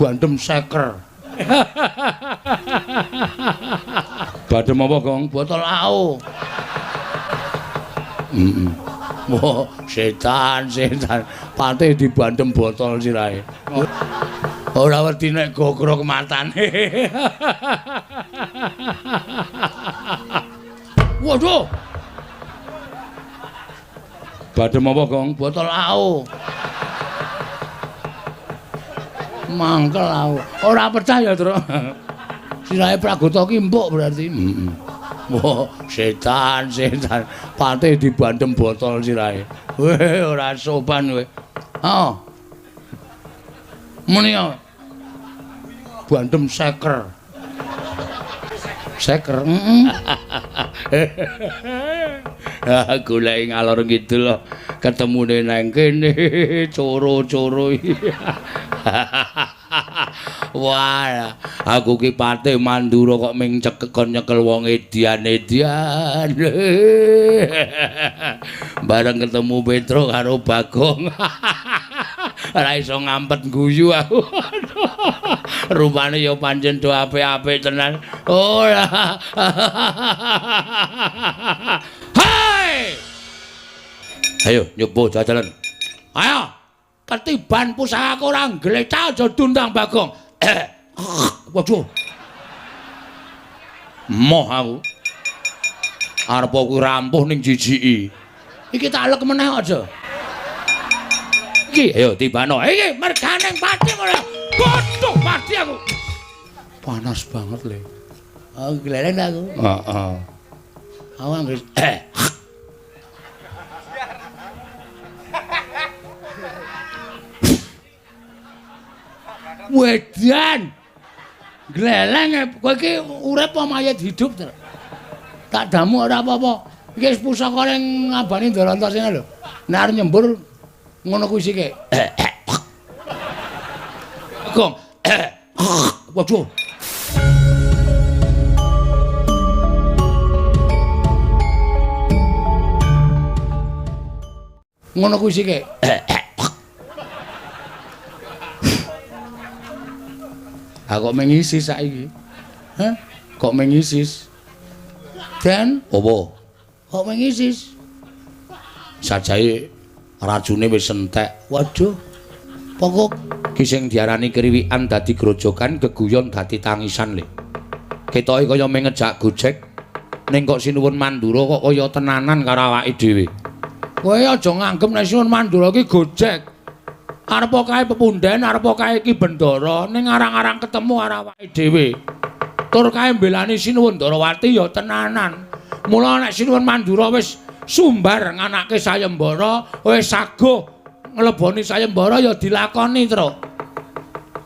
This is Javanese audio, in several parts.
Bandem seker. Bandem apa, Gong? Botol AO. Heeh. Wah, setan, setan. Patih dibandem botol sirahe. Ora wedi nek gogrok matane. Waduh. Bandem apa, Gong? Botol AO. Mangkel aku. Ora percaya, Truk. Sirahe Pragota ki empuk berarti. Heeh. Wah, setan, setan. Patih dibandem botol sirahe. Weh, ora sopan kowe. Heeh. Muni ya. Bandem seker. Seker, heeh. Goleki ngalor ngidul ketemune nang kene, coro-coro. Wah, aku ki patih Mandura kok ming cekekon nyekel wong edian-edian. Bareng ketemu Petro karo Bagong. Ora iso ngampet guyu aku. Rupane ya pancen do apik-apik tenan. Ora. Hai! Ayo nyoba jajalan. Ayo. Ketiban pusakaku ora glecak aja dundang Bagong. Waduh. Moh aku. Arep kuwi rampuh ning jijiki. Iki tak lek meneh aja. Iki ayo tibano. Iki merganing pati ora. Bodoh pati aku. Panas banget le. Aku gleleng aku. Heeh. Aku anggere Wedan. Gleleng kowe iki urip apa mayit hidup, Tru? Tak damu ora apa-apa. Iki wis pusaka ning ngabani Ndarantasena lho. Nek arep nyembur ngono kuwi sike. Gong. Waduh. Ngono kuwi sike. Ha kok mengisis saiki? Hah? Kok mengisis? Den, apa? Kok mengisis? Sajae racune wis entek. Waduh. Pokok ki sing diarani kriwikan dadi grojogan, geguyon dadi tangisan le. Ketoke kaya mung ngejak gojek, ning kok Sinuwun Mandura kok kaya tenanan karo awake dhewe. Kowe aja nganggep nek Sinuwun Mandura ki gojek. Arep kae pepunden, arep kae Ki Bendara, ning arang-arang ketemu karo awake dhewe. Tur kae mbelani Sinuwun Ndarawati ya tenanan. Mula nek Sinuwun Mandura wis sumbar nganake sayembara, wis saguh ngleboni sayembara ya dilakoni, Truk.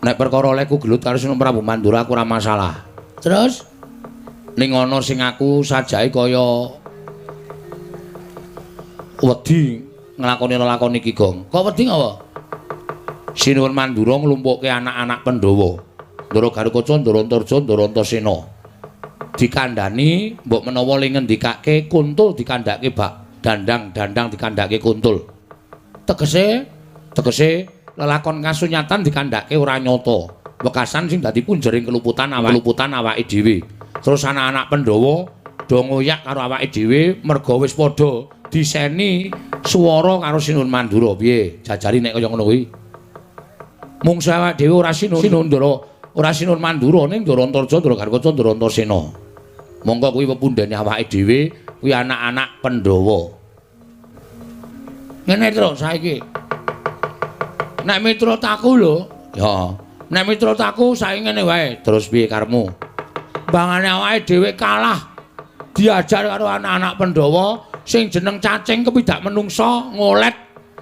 Nek perkara olehku gelut karo Sinuwun Prabu Mandura aku ora masalah. Terus ning ana sing aku sajake kaya wedi nglakoni lelakon iki, Gong. Kok wedi ngapa? Sinuwun Mandura nglumpukke anak-anak Pandhawa. Ndara Garukaca, Ndara Antarja, Ndara Antasena. Dikandhani mbok menawa le ngendikake kuntul dikandhake bak dandang, dandang dikandhake kuntul. Tegese, tegese lelakon kasunyatan dikandhake ora nyata. Wekasan sing dadi punjering keluputan awake dhewe. Terus anak-anak Pandhawa do ngoyak karo awake dhewe merga wis padha diseni swara karo Sinuwun Mandura. Piye? Jajari nek kaya ngono kuwi. Mungsu awake dhewe ora Sinuwun Ndara, ora Sinuwun Mandura ning Ndara Antarja, Ndara Garukaca, Ndara Antasena. Mongko kuwi pepundhene awake dhewe, kuwi anak-anak Pandhawa. Ngene, Truk, saiki. Nek miturut aku lho, ya. Nek miturut aku saiki ngene wae. Terus piye karepmu? Bangane awake dhewe kalah diajar karo anak-anak Pandhawa sing jeneng cacing kepidak menungsa ngolet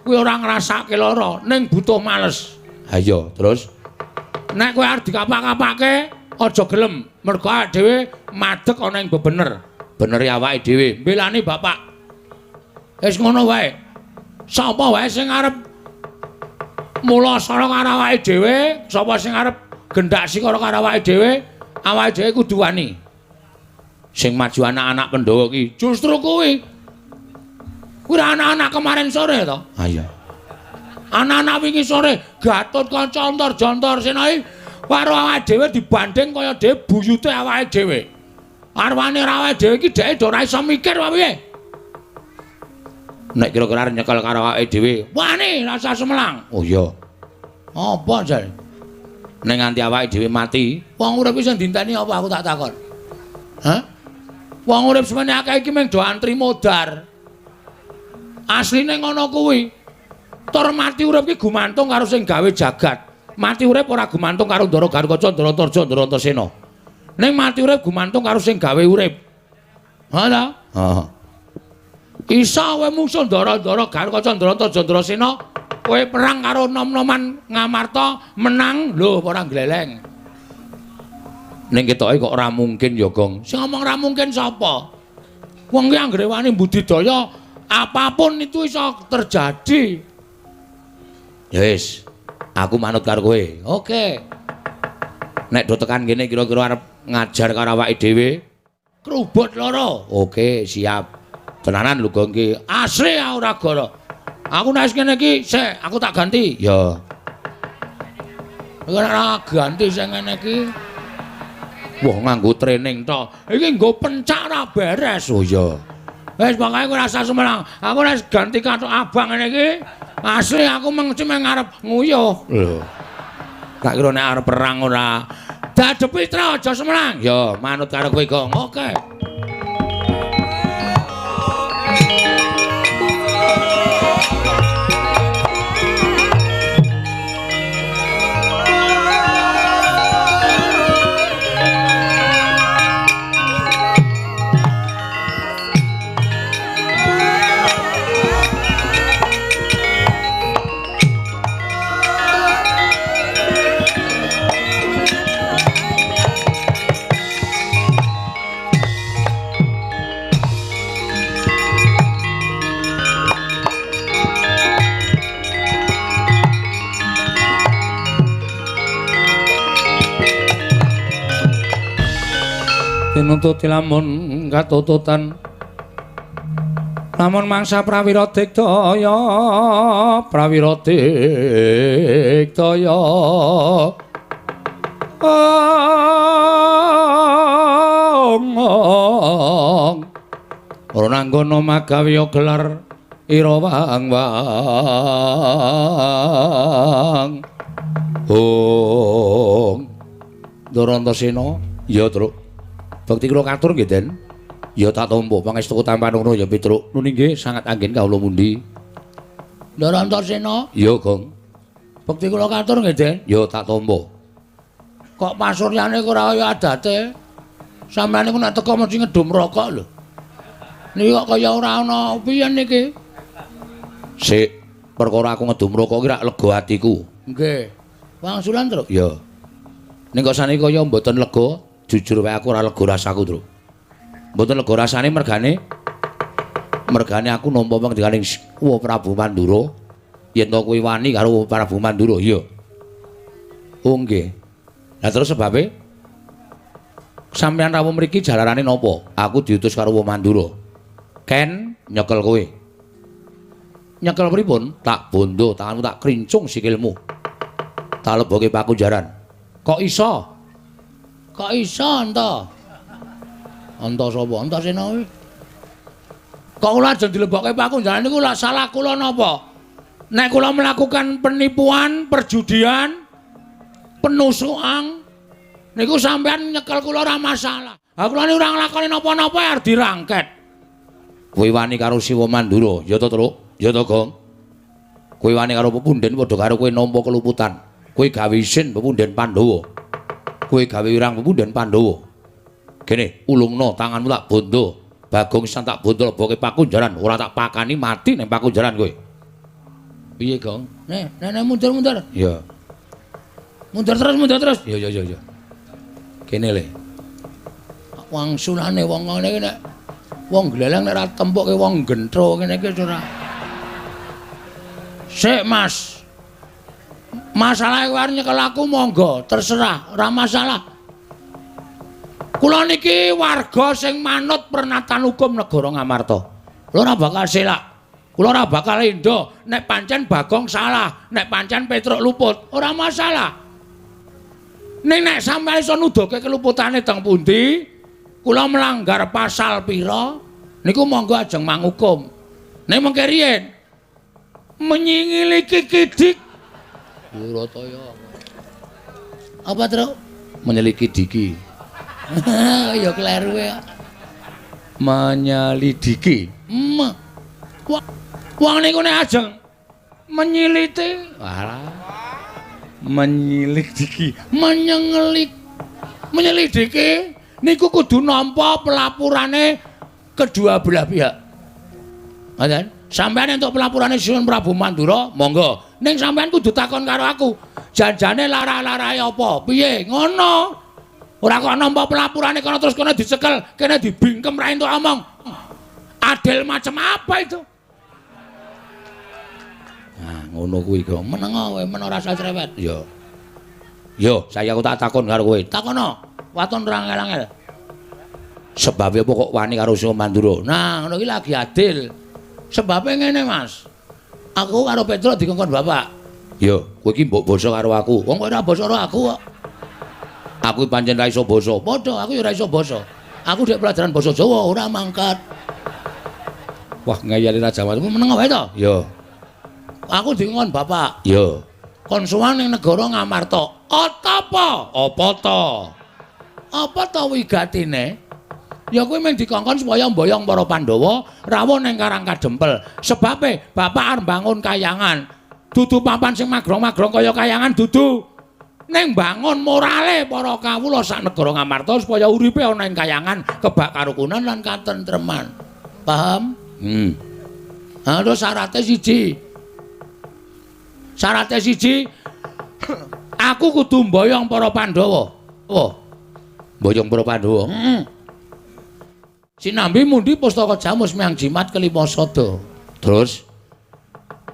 kuwi ora ngrasake lara ning butuh males. Ha iya, terus nek kowe arep dikapak-kapake aja gelem, mergo awake dhewe madeg ana ing bebener. Benere awake dhewe mbelani bapak. Wis ngono wae. Sapa wae sing arep mulasara karo awake dhewe, sapa sing arep gendak sikara karo awake dhewe, awake dhewe kudu wani. Sing maju anak-anak Pandhawa ki justru kuwi. Kuwi anak-anak kemarin sore to? Ha iya. Anak-anak wingi sore Gatotkaca Antarja Antasena iki Karo awake dhewe dibanding kaya dhewe buyute awake dhewe. Arwane ora awake dhewe iki dheke ora iso mikir apa piye? Nek kira-kira arep nyekel karo awake dhewe, wani rasa sumelang. Oh iya. Apa jare? Nek nganti awake dhewe mati, wong urip iki sing dinteni apa aku tak takon? Hah? Wong urip semene akeh iki mung do antri modar. Asline ngono kuwi. Tur mati urip iki gumantung karo sing gawe jagat. Mati urip ora gumantung karo Ndara Garukaca, Ndara Antarja, Ndara Antasena. Ning mati urip gumantung karo sing gawe urip. Ha ta? Heeh. Isa kowe mungsuh Ndara-ndara Garukaca, Ndara Antarja, Ndara Sena, kowe perang karo nom-noman Ngamarta menang lho ora gleleng. Ning ketoke kok ora mungkin ya, Gong. Sing ngomong ora mungkin sapa? Wong ki anggere wani budidaya apapun itu iso terjadi. Ya wis, aku manut karo kowe. Oke. Nek do tekan kene kira-kira arep ngajar karo awake dhewe, krubut loro. Oke, siap. Tenanan lho Gong ki. Asli ora goro. Aku nek ngene iki, sik aku tak ganti. Ya. Ora ganti sing ngene iki. Wah, nganggo training tok. Iki nggo pencak ora beres. Oh iya. Wis pokoke kowe rasa sumelang. Aku nek ganti kathok abang ngene iki, asli aku mengci meng arep nguyuh. Lho. Tak kira nek arep perang ora. Dadepi tra aja sumelang. Ya, manut karo kowe, Gong. Oke. Tinututi lamun katututan lamun mangsa prawira digdaya prawira digdaya ong ora nanggono magawe gelar ira wang wang ong Ndara Antasena ya Truk. Bekti kula katur nggih, Den. Ya tak tampa pangestu tampan ngono ya Petruk. Nuni nggih sangat anggen kawula mundi. Ndara Antasena? Ya, Gong. Bekti kula katur nggih, Den. Ya tak tampa. Kok pasuryane ora kaya adate? Sampeyan niku nek teko mesti ngedum rokok lho. Niki kok kaya ora ana piye niki? Sik, perkara aku ngedum rokok ki rak lega atiku. Nggih. Wangsulan, Truk? Ya. Ning kok saniki kaya mboten lega. Jujur wae aku ora lega rasaku, Truk. Mboten lega rasane mergane aku nampa pangandikaning Wa Prabu Mandura yen to kuwi wani karo Prabu Mandura, iya. Oh nggih. Lah terus sebabe sampeyan rawuh mriki jalarane napa? Aku diutus karo Wa Mandura. Ken nyekel kowe. Nyekel pripun? Tak bondo tanganmu tak krincung sikilmu. Tak leboke pakunjaran. Kok iso? Kok iso anta? Anta sapa? Antasena kuwi. Kok kula ajeng dilebokke pakunjaran niku lak salah kula napa? Nek kula melakukan penipuan, perjudian, penusukan niku sampean nyekel kula ora masalah. Ha kula niku ora nglakoni napa-napa arep dirangket. Kowe wani karo Siwa Mandura, ya to, Truk? Ya to, Gong? Kowe wani karo pepunden padha karo kowe nampa keluputan. Kowe gawe isin pepunden Pandhawa. Kowe gawe wirang pepunden Pandhawa. Kene ulungno tanganmu tak bondo. Bagong sisan tak bondo leboke pakunjaran, ora tak pakani mati ning pakunjaran kowe. Piye, Gong? Nek, nek mundur-mundur. Iya. Mundur terus, mundur terus. Iya, iya, iya. Kene le. Wangsulane wong ngene iki nek wong gleleng nek ora tempukke wong gentro ngene iki ora. Sik, Mas. Masalah kowe arep nyekel aku monggo, terserah, ora masalah. Kula niki warga sing manut pernatan hukum negara Ngamarta. Kula ora bakal selak. Kula ora bakal endo nek pancen Bagong salah, nek pancen Petruk luput, ora masalah. Ning nek sampeyan iso nuduhke keluputane teng pundi, kula melanggar pasal pira, niku monggo ajeng mangukum. Ning mengke riyen menyingiliki kidik. Durataya. Apa, Truk? Menyeliki diki. Ya kleru ya. Menyelidiki. Wong niku nek ajeng menyiliti, walah. Menyelidiki, menyengelik, menyelidiki niku kudu nampa pelapurane kedua belah pihak. Ngoten? Sampeyan entuk pelapurane Sinuwun Prabu Mandura, monggo. Ning sampeyan kudu takon karo aku. Janjane lara-larae apa? Piye? Ngono. Ora kok nampa pelapurane kono terus kono dicekel, kene dibingkem ra entuk omong. Adil macam apa itu? Nah, ngono kuwi kok. Meneng kowe, men ora usah cerewet. Yo. Yo, saiki aku tak takon karo kowe. Takono. Waton ora angel-angel. Sebabe apa kok wani karo Sinuwun Mandura? Nah, ngono iki lagi adil. Sebabe ngene, Mas. Aku karo Petro dikongkon bapak. Yo, kowe iki mbok basa karo aku. Wong kowe ora basa karo aku kok. Aku pancen ra iso basa. Padha, aku ya ora iso basa. Aku dhek pelajaran basa Jawa ora mangkat. Wah, ngeyeli Raja Watu. Meneng wae to? Yo. Aku dikongkon bapak. Yo. Kon sowan ning negara Ngamarta. Apa? Apa to? Apa to wigatine? Ya kuwi mung dikongkon supaya mboyong para Pandhawa rawuh ning Karang Kadempel. Sebabe bapak arep mbangun kayangan. Dudu papan sing magrong-magrong kaya kayangan dudu. Ning mbangun morale para kawula sak negara Ngamarta supaya uripe ana ing kayangan kebak karukunan lan katentreman. Paham? Ha terus syarate siji. Syarate siji, aku kudu mboyong para Pandhawa. Oh. Mboyong para Pandhawa. Heeh. Sinambi mundi pustaka Jamus miang jimat kelima sada. Terus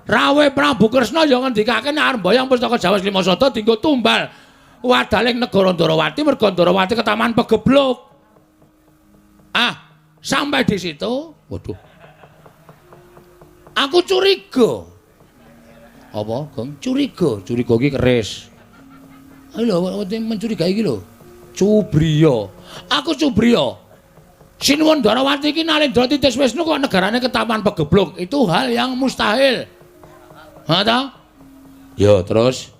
Rawe Prabu Kresna ya ngendikake nek arep mboyong pustaka Jamus lima sada dienggo tumbal wadaling negara Ndarawati merga Ndarawati ketaman pegebluk. Ah, sampai di situ, waduh. Aku curiga. Apa, Gong? Curiga, curiga iki keris. Lho, mencurigai iki lho. Cubriya. Aku cubriya. Sinuwun Ndarawati iki Nalendra Titis Wisnu kok negarane ketaman pegebluk. Itu hal yang mustahil. Ha ta? Ya, terus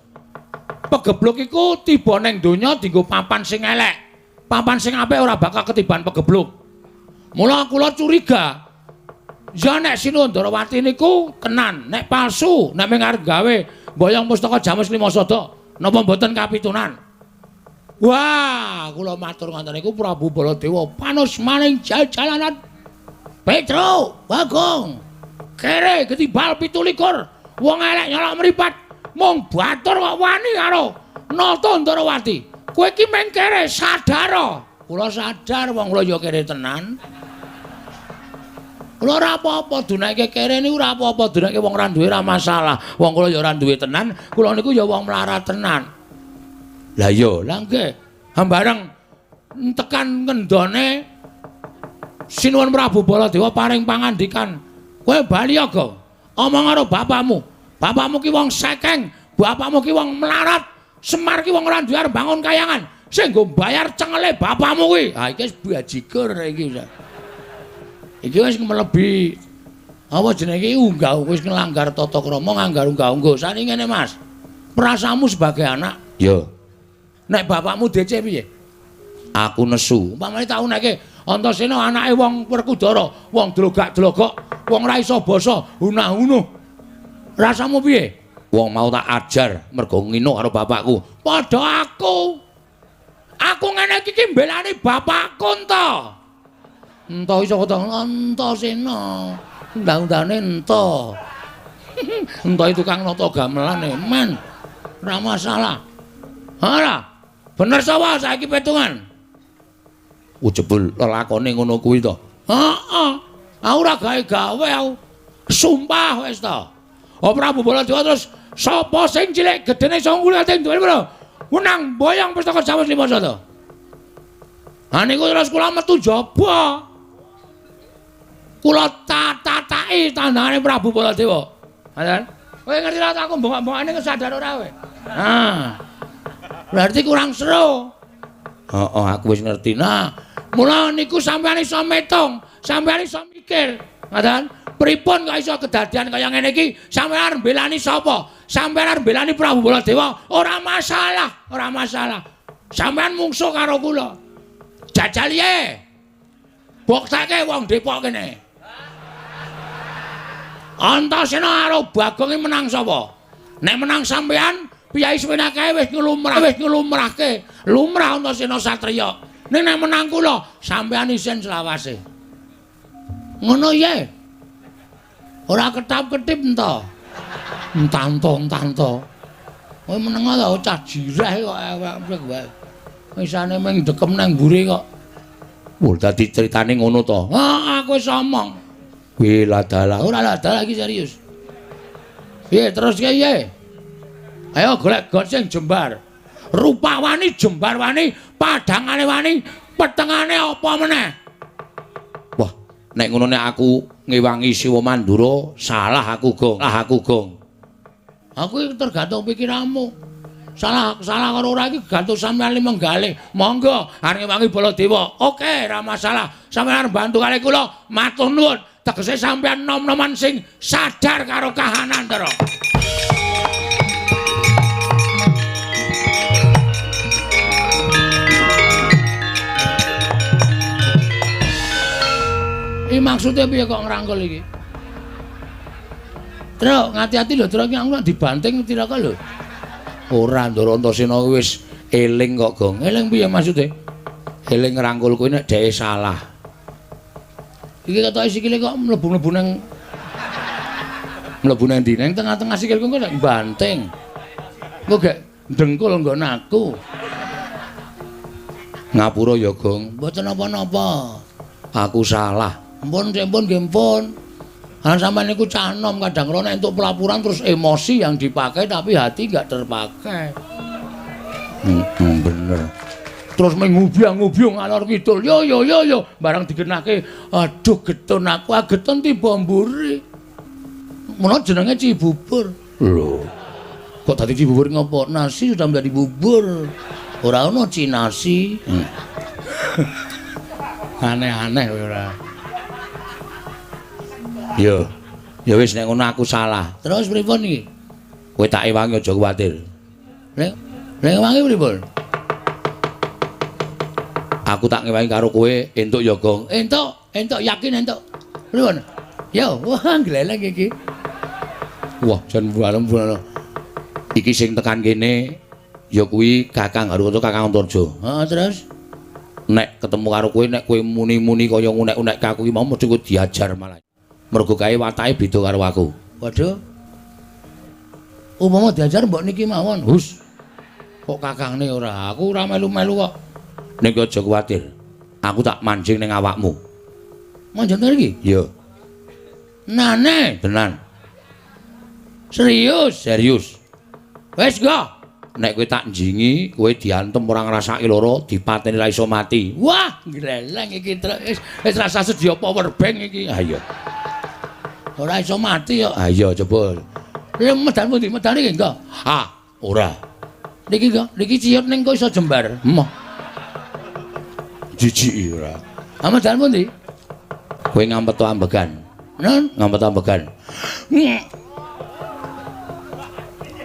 pegebluk iku tiba ning donya dienggo papan sing elek. Papan sing apik ora bakal ketiban pegebluk. Mula kula curiga. Ya nek Sinuwun Ndarawati niku tenan, nek palsu, nek mung arep gawe mboyong pustaka Jamus lima sada, napa mboten kapitunan? Wah, kula matur ngoten niku Prabu Baladewa panus maning jalanan. Petro, Bagong. Kere ketibal 27. Wong elek nyolok mripat. Mung batur kok wani karo Nata Ndarawati. Kowe iki mung kere sadar. Kula sadar wong kula ya kere tenan. Kula ora apa-apa dunake kere niku ora apa-apa, dunake wong ora duwe ora masalah. Wong kula ya ora duwe tenan, kula niku ya wong melarat tenan. Lah iya, lah nggih. Hambareng tekan ngendone Sinuwun Prabu Baladewa paring pangandikan, "Kowe bali ya, Gong. Omong karo bapakmu. Bapakmu ki wong sekeng, bapakmu ki wong melarat, Semar ki wong ora duwe arep bangun kayangan. Sing nggo bayar cengele bapakmu kuwi." Ha iki wis bajigur iki. Iki wis mlebi apa jenenge iki unggah wis nglanggar tata krama, nganggar unggah-ungguh. Saniki ngene, Mas. Perasaanmu sebagai anak, ya. Nek bapakmu DC piye? Aku nesu. Umpamane tau neke Antasena anake wong Werkudara, wong dlogak-dlogok, wong ora iso basa, hunah-hunuh. Rasamu piye? Wong mau tak ajar mergo ngino karo bapakku. Padha aku. Aku ngene iki ki mbelani bapakku ento. Ento iso kata Antasena. Undang-undane ento. Ento tukang nata gamelan e, men. Ora masalah. Ora. Bener sapa saiki petungan? Jebul lelakone ngono kuwi to. Heeh. Aku ora gawe-gawe aku. Sumpah wis to. Oh Prabu Baladewa terus sapa sing cilik gedene iso ngulate duwe lho. Menang boyong pustaka Jawa lima sada. Ha niku terus kula metu jaba. Kula tatataki tandangane Prabu Baladewa. Ngoten. Kowe ngerti ra aku mbongok-mbongokane kesadar ora kowe? Ha. Berarti kurang seru. Heeh, aku wis ngerti. Nah, mula niku sampeyan iso metung, sampeyan iso mikir. Ngoten? Pripun kok iso kedadian kaya ngene iki? Sampeyan arep mbelani sapa? Sampeyan arep mbelani Prabu Baladewa? Ora masalah, ora masalah. Sampeyan mungsuh karo kula. Jajal ye. Boktake wong Depok kene. Antasena karo Bagong iki menang sapa? Nek menang sampeyan, piyai semene kae wis nglumrah, wis nglumrahke. Lumrah Antasena satriya. Ning nek menang kula, sampeyan isin selawase. Ngono ye. Ora ketap-ketip ento. Entanto-entanto. Kowe meneng ta cah jireh kok awake wae. Isane mung dekem nang mburi kok. Wah, dadi critane ngono to. Ha, aku wis omong. Wih, ladalah. Ora ladalah iki serius. Piye terus piye? Ayo golek got sing jembar. Rupa wani, jembar wani, padhangane wani, petengane apa meneh? Wah, nek ngono nek aku ngewangi Siwa Mandura, salah aku, Gong. Salah aku, Gong. Aku iki tergantung pikiranmu. Salah salah karo ora iki gantung sampeyan limenggalih. Monggo arep ngewangi Baladewa. Oke, ora masalah. Sampeyan arep bantu kali kula, matur nuwun. Tegese sampeyan nom-noman sing sadar karo kahanan, Ndara. Iki maksude piye kok ngrangkul iki? Truk, ngati-ati lho, Truk, iki aku nek dibanting tiraka lho. Ora, Ndara Antasena wis eling kok, Gong. Eling piye maksude? Eling ngrangkul kuwi nek dheke salah. Iki ketoke sikile kok mlebu-mlebu nang mlebu nang ndi? Nang tengah-tengah sikilku kok nek banting. Engko gek dengkul nggon aku. Ngapura ya, Gong. Mboten napa-napa. Aku salah. Ampun, ampun, nggih ampun. Lah sampeyan niku cah nom kadang kala nek entuk pelaporan terus emosi yang dipakai tapi hati enggak terpakai. Bener. Terus mengubyang-ngubyung ngalor kidul. Yo yo yo yo, barang digenahke, aduh getun aku, getun tiba mburi. Menawa jenenge Cibubur. Lho. Kok dadi Cibubur ngopo? Nasi sudah menjadi bubur. Ora ono cinasi. Aneh-aneh ora. Yo. Ya wis nek ngono aku salah. Terus pripun iki? Kowe tak ewangi aja kuwatir. Nek ngewangi pripun? Aku tak ngewangi karo kowe entuk ya, Gong. Entuk, entuk yakin entuk. Pripun? Yo, wah gleleng iki. Wah, jan bareng-bareng. Iki sing tekan kene ya kuwi Kakang Harukaca, Kakang Antarja. Heeh, terus nek ketemu karo kowe nek kowe muni-muni kaya ngunek-unek aku iki mau mesti kowe diajar malah. Mergo kae watake beda karo aku. Waduh. Umpama diajar mbok niki mawon. Hus. Kok kakangne ora? Aku ora melu-melu kok. Ning aja kuwatir. Aku tak manjing ning awakmu. Manjing iki? Iya. Nane, tenan. Serius, serius. Wis go. Nek kowe tak njingi, kowe diantem ora ngrasake lara, dipateni ra iso mati. Wah, gleleng iki wis wis rasa sedia power bank iki. Ha iya. Ora iso mati kok. Ha iya, coba. Lha medan pundi? Medan iki engko. Ha, ora. Niki kok, niki ciut ning kok iso jembar. Emoh. Jijiki ora. Ha medan pundi? Kowe ngampet ambegan. Nun, ngampet ambegan.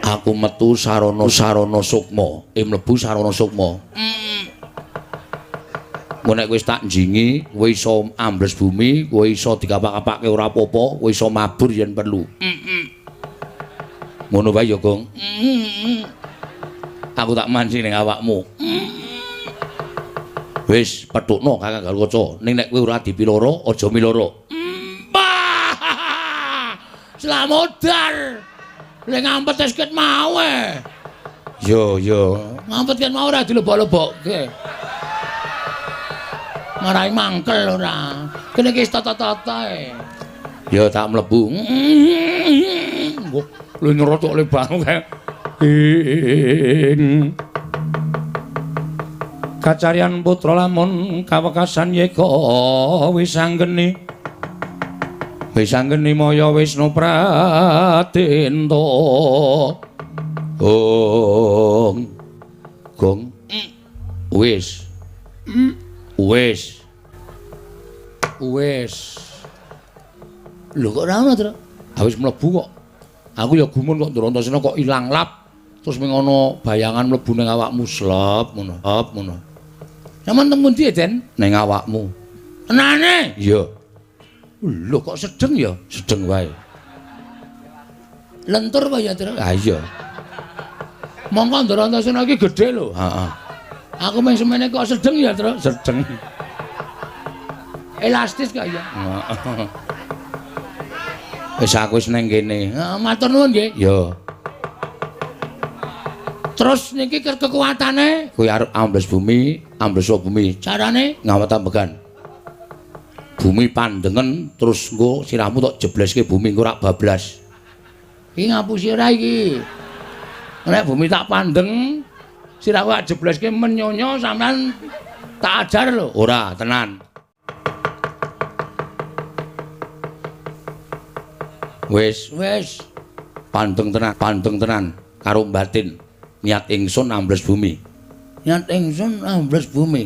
Aku metu sarana sarana sukma, mlebu sarana sukma. Engko nek wis tak njingi, kowe iso ambles bumi, kowe iso dikapak-kapake ora apa-apa, kowe iso mabur yen perlu. Ngono wae ya, Gong. Aku tak mancing ning awakmu. Wis petukno Kakang Garukaca, ning nek kowe ora dipiloro, aja miloro. Slamodar. Lek ngampet wis ket mau e. Yo yo, ngampet ket mau ora dilebok-lebokke. Marai mangkel ora. Kene iki wis tata-tata e. Ya tak mlebu. Wah, lu nyerocok le banget. Ing kacarian putra lamun kawekasan yeka wis anggeni. Wis anggeni maya Wisnu Pratenta. Ong. Gong? Wis. Wis. Wis. Lho kok ora ono, Tru? Ha wis mlebu kok. Aku ya gumun kok Ndrantasena kok ilang lap. Terus ming ana bayangan mlebu ning awakmu slep ngono. Slep ngono. Sampeyan teng pundi, Den? Ning awakmu. Tenane? Iya. Lho kok sedeng ya? Sedeng wae. Lentur apa ya, Tru? Ha iya. Mongko Ndrantasena iki gedhe lho. Heeh. Aku mung semene kok sedeng ya, Tru? Sedeng. Elastis kok ya. Heeh. Wis aku wis ning kene. Heeh, matur nuwun nggih. Ya. Terus niki kekuatane kuwi arep ambles bumi, ambles bumi. Carane ngawet ambegan. Bumi pandengen terus engko sirahmu tok jebleske bumi engko rak bablas. Iki ngapusi ora iki? Nek bumi tak pandeng, sirahku tak jebleske menyonyo sampean tak ajar lho. Ora, tenan. Wis, wis. Pandeng tenan karo batin. Niat ingsun ambles bumi. Niat ingsun ambles bumi.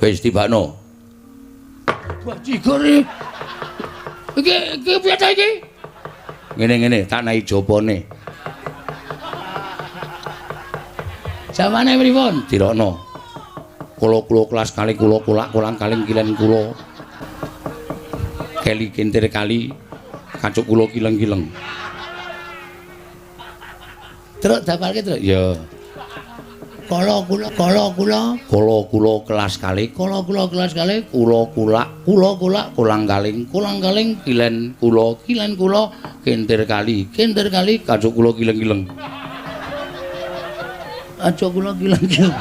Wis tibakno. Bajigur iki. Iki iki piye ta iki? Ngene-ngene tak nahi jopone. Jawane pripun? Dirokno. Kula-kula kelas kali kula kulak kolang kaling kilen kula. Keli kintir kali kacuk kula kileng-kileng. Truk dapalke, Truk. Ya. Kala kula kala kula kala kula kelas kali kala kula kelas kali kula kulak kula kulak kolang kaling kolang kaling kilen kula kilen kula kintir kali kacuk kula kileng-kileng. Kacuk kula kileng-kileng.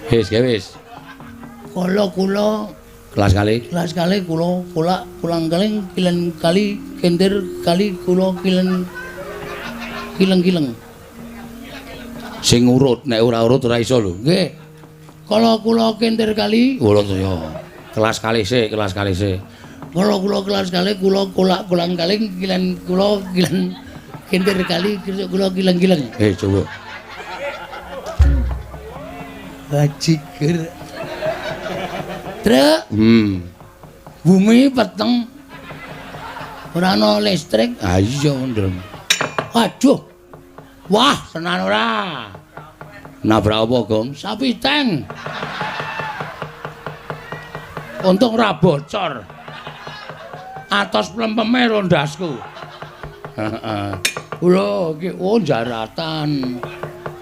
Wis, wis. Kala kula kelas kali kula kulak kolang kaling kilen kali kintir kali kula kilen kileng-kileng. Sing urut nek ora urut ora iso lho. Nggih. Kala kula kintir kali kula ya. Kelas kali sik, kelas kali sik. Kala kula kelas kali kula kulak kolang kaling kilen kula kilen kintir kali kula kileng-kileng. Coba. Bajigur. Truk. Bumi peteng. Ora ana listrik. Ha iya ndrem. Waduh. Wah, tenan ora. Nabrak apa, Gong? Sapi tank. Untung ora bocor. Atos plempeme rondasku. Heeh. Lho iki oh jaratan.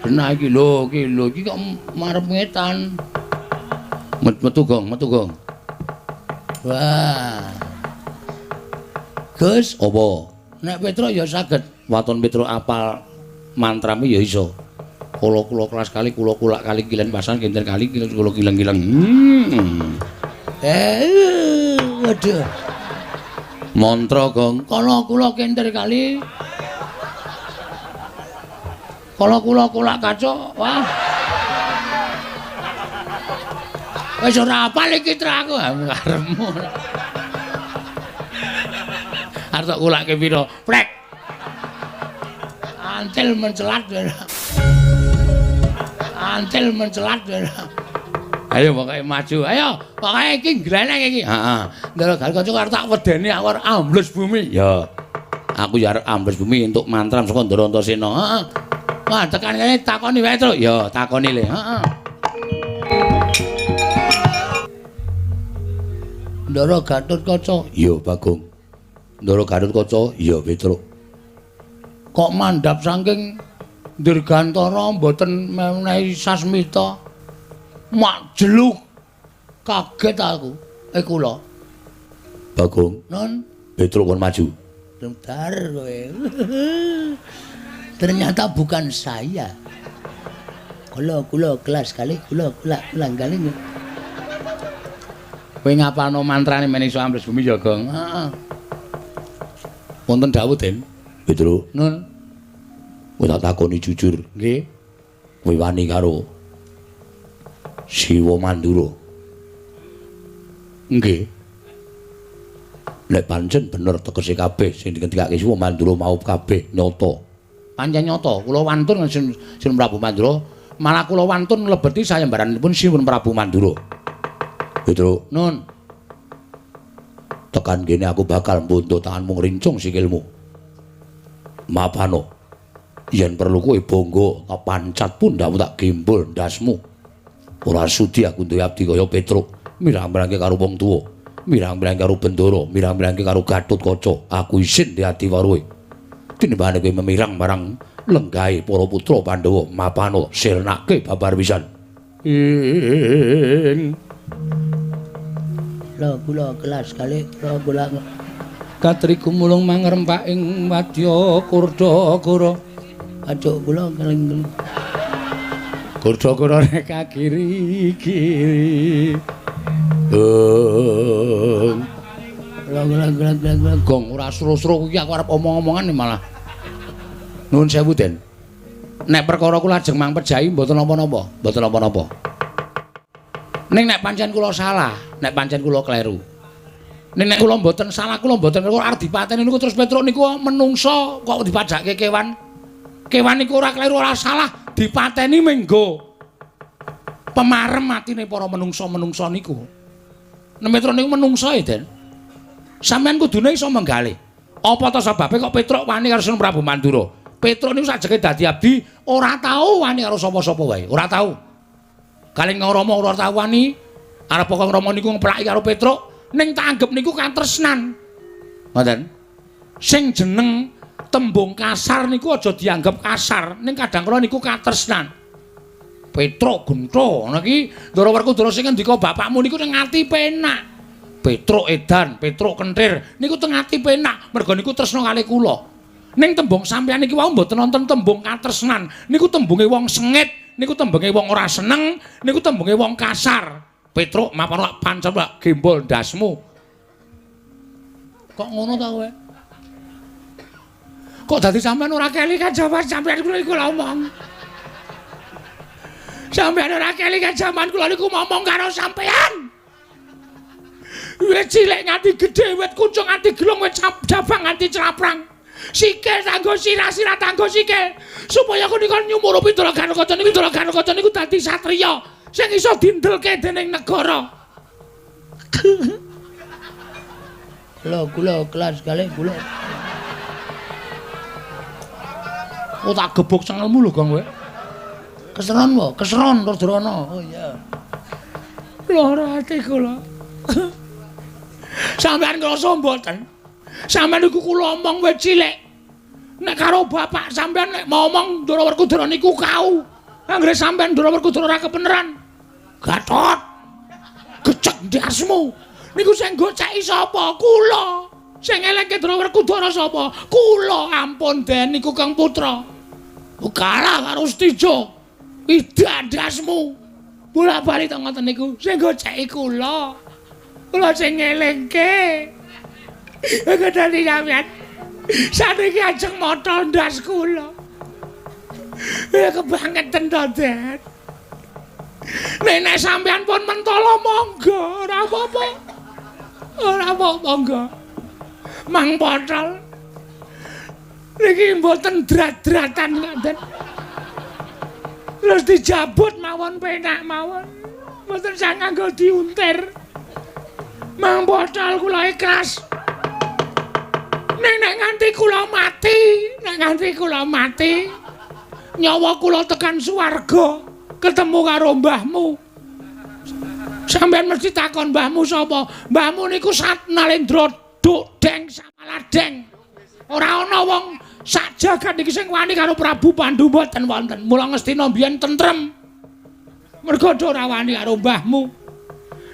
Genah iki lho, iki lho iki kok marep ngetan. Metu Gong, metu Gong. Wah. Gus, apa? Nek Petruk ya saged. Waton Petruk apal mantrame ya iso. Kula-kula kelas kali kula kulak kali kilen pasan kinten kali kilen kula kileng-kileng. Waduh. Mantra Gong. Kala kula kintir kali. Kala kula kulak kacuk. Wah. Wis ora apal iki aku karepmu. Arep tok kulake pira? Prek. Antil mencelat. Antil mencelat. Ayo pokoke maju. Ayo, pokoke iki gleneng iki. Heeh. Ndara Gatotkaca arep tak wedeni aku arep ambles bumi. Ya. Aku ya arep ambles bumi entuk mantram saka Ndara Antasena. Heeh. Wah, tekan kene takoni wae, Truk. Ya, takoni le. Heeh. Ndara Gatotkaca. Ya, Bagong. Ndara Gatotkaca, ya Petruk. Kok mandhap saking Dirgantara mboten menehi sasmita. Mak jeluk. Kaget aku. Kula. Bagong. Non, Petruk kon maju. Bentar kowe. Ternyata bukan saya. Kula kula kelas kali kula kula ulang kali. Kowe ngapalno mantrane men iso ambles bumi ya, Gong? Heeh. Wonten dawuh, Den. Petruk. Nun. Kowe tak takoni jujur. Nggih. Kowe wani karo Siwa Mandura? Nggih. Lek pancen bener tegese kabeh sing dingendikake Siwa Mandura mau kabeh nyata. Pancen nyata kula wantun Sinuwun Prabu Mandura, malah kula wantun mlebeti sayembaranipun Sinuwun Prabu Mandura. Petruk, nun. Tekan kene aku bakal mbuntut tanganmu ngrincung sikilmu. Mapano. Yen perlu kowe bangga, tak pancat pundhakmu tak gembol ndasmu. Ora sudi aku duwe abdi kaya Petruk, mirang-mirangke karo wong tuwa, mirang-mirangke karo Bendara, mirang-mirangke karo Gatotkaca. Aku isin di ati waruhe. Tinimbangane kowe memirang marang lenggahe para putra Pandhawa, mapano sirnake babar pisan. Ing Lho kula kelas kalih kula kula katri gumulung mangrempak ing wadya Kurdakara. Ajuk kula keling. Kurdakara rek kiri-kiri. Kula kula kula kula gong ora sro-sro kuwi aku arep omong-omongan malah. Nuwun sewu, Den. Nek perkara kula ajeng mang pejahi mboten napa-napa, mboten napa-napa. Ning nek pancen kula salah, nek pancen kula kleru. Ning nek kula mboten salah, kula mboten kleru arep dipateni niku terus Petruk niku menungso kok dipajake kewan. Kewan niku ora kleru ora salah, dipateni menggo pemarem atine para menungso-menungso niku. Nek Petruk niku menungso e, Den. Sampeyan kudune iso menggalih. Apa ta sebabe kok Petruk wani karo Sinuwun Prabu Mandura? Petruk niku sajeke dadi abdi ora tau wani karo sapa-sapa wae, ora tau. Kalih Rama ora tau wani, arep kok Rama niku ngeplaki karo Petruk, ning tak anggep niku katresnan. Ngoten. Sing jeneng tembung kasar niku aja dianggep kasar, ning kadang kala niku katresnan. Petruk gentho ngono iki Ndara Werkudara sing ngendika bapakmu niku ning ati penak. Petruk edan, Petruk kentir niku teng ati penak, merga niku tresna kalih kula. Ning tembung sampeyan niki wau mboten wonten tembung katresnan, niku tembunge wong sengit, niku tembunge wong ora seneng, niku tembunge wong kasar. Petruk mapan pancen lak gembol ndasmu. Kok ngono ta kowe? Kok dadi sampeyan ora kelingan jaman sampeyan kula iku ngomong. Sampeyan ora kelingan jaman kula niku ngomong karo sampeyan. Wit cilik nganti gedhe, wit kuncung nganti gelung, wit jabang nganti craprang. Sikil tanggo sirah, sirah tanggo sikil. Supaya kunika nyumurupi Ndara Gatotkaca niku, Ndara Gatotkaca niku dadi satriya sing iso dindelke dening negara. Kula kula kelas kalih kula. Oh tak gebuk cengelmu lho, Gong kowe. Keseron wae, keseron Rajrana. Oh iya. Lara ati kula. Sampeyan ngrasa mboten? Sampeyan niku kula omong wit cilik. Nek karo bapak sampeyan nek ngomong Ndara Werkudara niku kau. Anggere sampeyan Ndara Werkudara ora kebeneran. Gatot. Gecek ndasmu. Niku sing goceki sapa? Kula. Sing eleke Ndara Werkudara sapa? Kula. Ampun Den niku Kang Putra. Kalah karo Stijo. Idak ndasmu. Bola-bali to ngoten niku sing goceki kula. Kula sing ngelingke. Kedali sampeyan. Saniki ajeng motol ndas kula. Kebangeten to, Den. Nek sampeyan pun mentolo monggo, ora apa-apa. Ora apa-apa monggo. Mang potol. Niki mboten drat-dratan ngoten. Terus dijabut mawon penak mawon. Mboten sang nganggo diuntir. Mang potol kula ikhlas. Nek nganti kula mati, nek nganti kula mati, nyawa kula tekan swarga, ketemu karo mbahmu. Sampeyan mesti takon mbahmu sapa? Mbahmu niku Sat Nalendra Duk Deng Samaladeng. Ora ana wong sak jagat niki sing wani karo Prabu Pandu mboten wonten. Mula Ngastina mbiyen tentrem. Mergo ora wani karo mbahmu.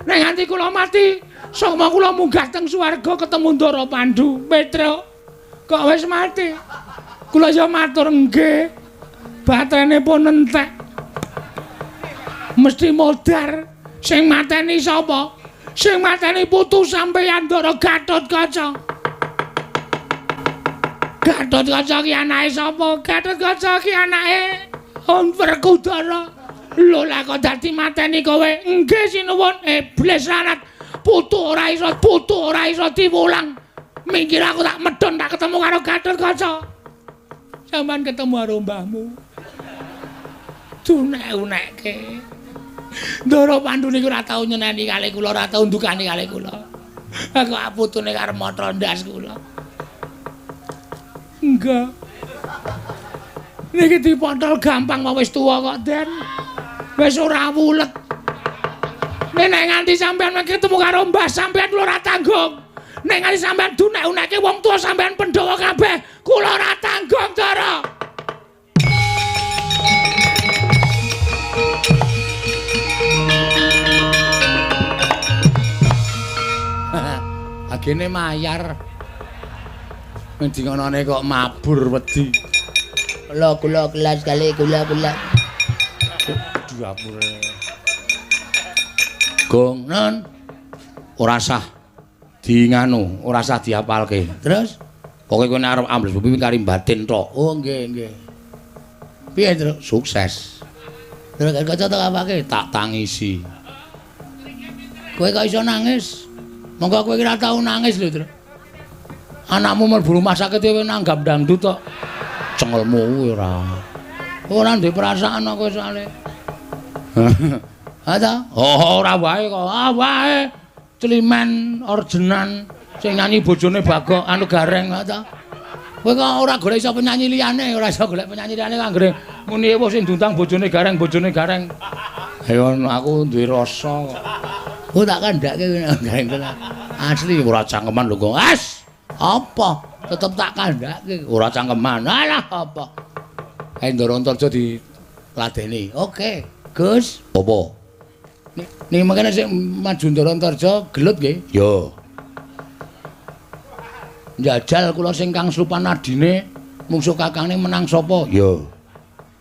Nek nganti kula mati, sukma kula munggah teng swarga ketemu Ndara Pandu. Petruk, kok wis mati? Kula ya matur nggih. Batrene pun entek. Mesti modar. Sing mateni sapa? Sing mateni putu sampeyan Ndara Gatotkaca. Gatotkaca ki anake sapa? Gatotkaca ki anake Werkudara. Lho lah kok dadi mateni kowe? Nggih sinuwun. Iblis lanat. Putu ora iso, putu ora iso diwulang. Minggir aku tak medhon tak ketemu karo Gatotkaca. Sampeyan ketemu karo mbahmu. Dunek-unekke. Ndara Pandu niku ora tau nyeneni kalih kula, ora tau ndukani kalih kula. Aku putune karo motro ndas kula. Enggak. Niki dipotol gampang wae wis tuwa kok, Den. Wis ora wulet. Nek nganti sampean ketemu karo mbah sampean kula ora tanggung. Nek nganti sampean dunek-unekke wong tuwa sampean Pandhawa kabeh, kula ora tanggung, Ndara. Agene mayar. Ngendi ngonone kok mabur wedi. Kula kelas kali kula. Dapure. Gong non ora sah di nganu, ora sah diapalke. Terus pokoke kowe nek arep ambles bumi kari batin tok. Oh nggih, nggih. Piye, Truk? Sukses. Terus kaca tok apake? Tak tangisi. Kowe kok iso nangis? Monggo kowe ora tau nangis lho, Truk. Anakmu mlebu rumah sakit kowe nanggap dangdut tok. Cengelmu kuwi ora. Ora ndek perasaan kok kowe soalé. Ha ta? Oh, ora wae kok. Ah wae. Celimen orjenan sing nyanyi bojone Bagong anu Gareng ha ta. Kowe kok ora golek iso penyanyi liyane, ora iso golek penyanyi liyane anggere muni ewuh sing diundang bojone Gareng, bojone Gareng. Ayo aku duwe rasa kok. Oh tak kandhake Gareng tenan. Asli ora cangkeman lho kok. As! Apa? Tetep tak kandhake. Ora cangkeman. Alah apa? Ayo Ndara Antarja diladeni. Oke, Gus. Apa? Ning mangkene sing maju Ndara Antarja gelut nggih? Ya. Njajal kula sing kang slupan adine mungsuh kakangne menang sapa? Ya.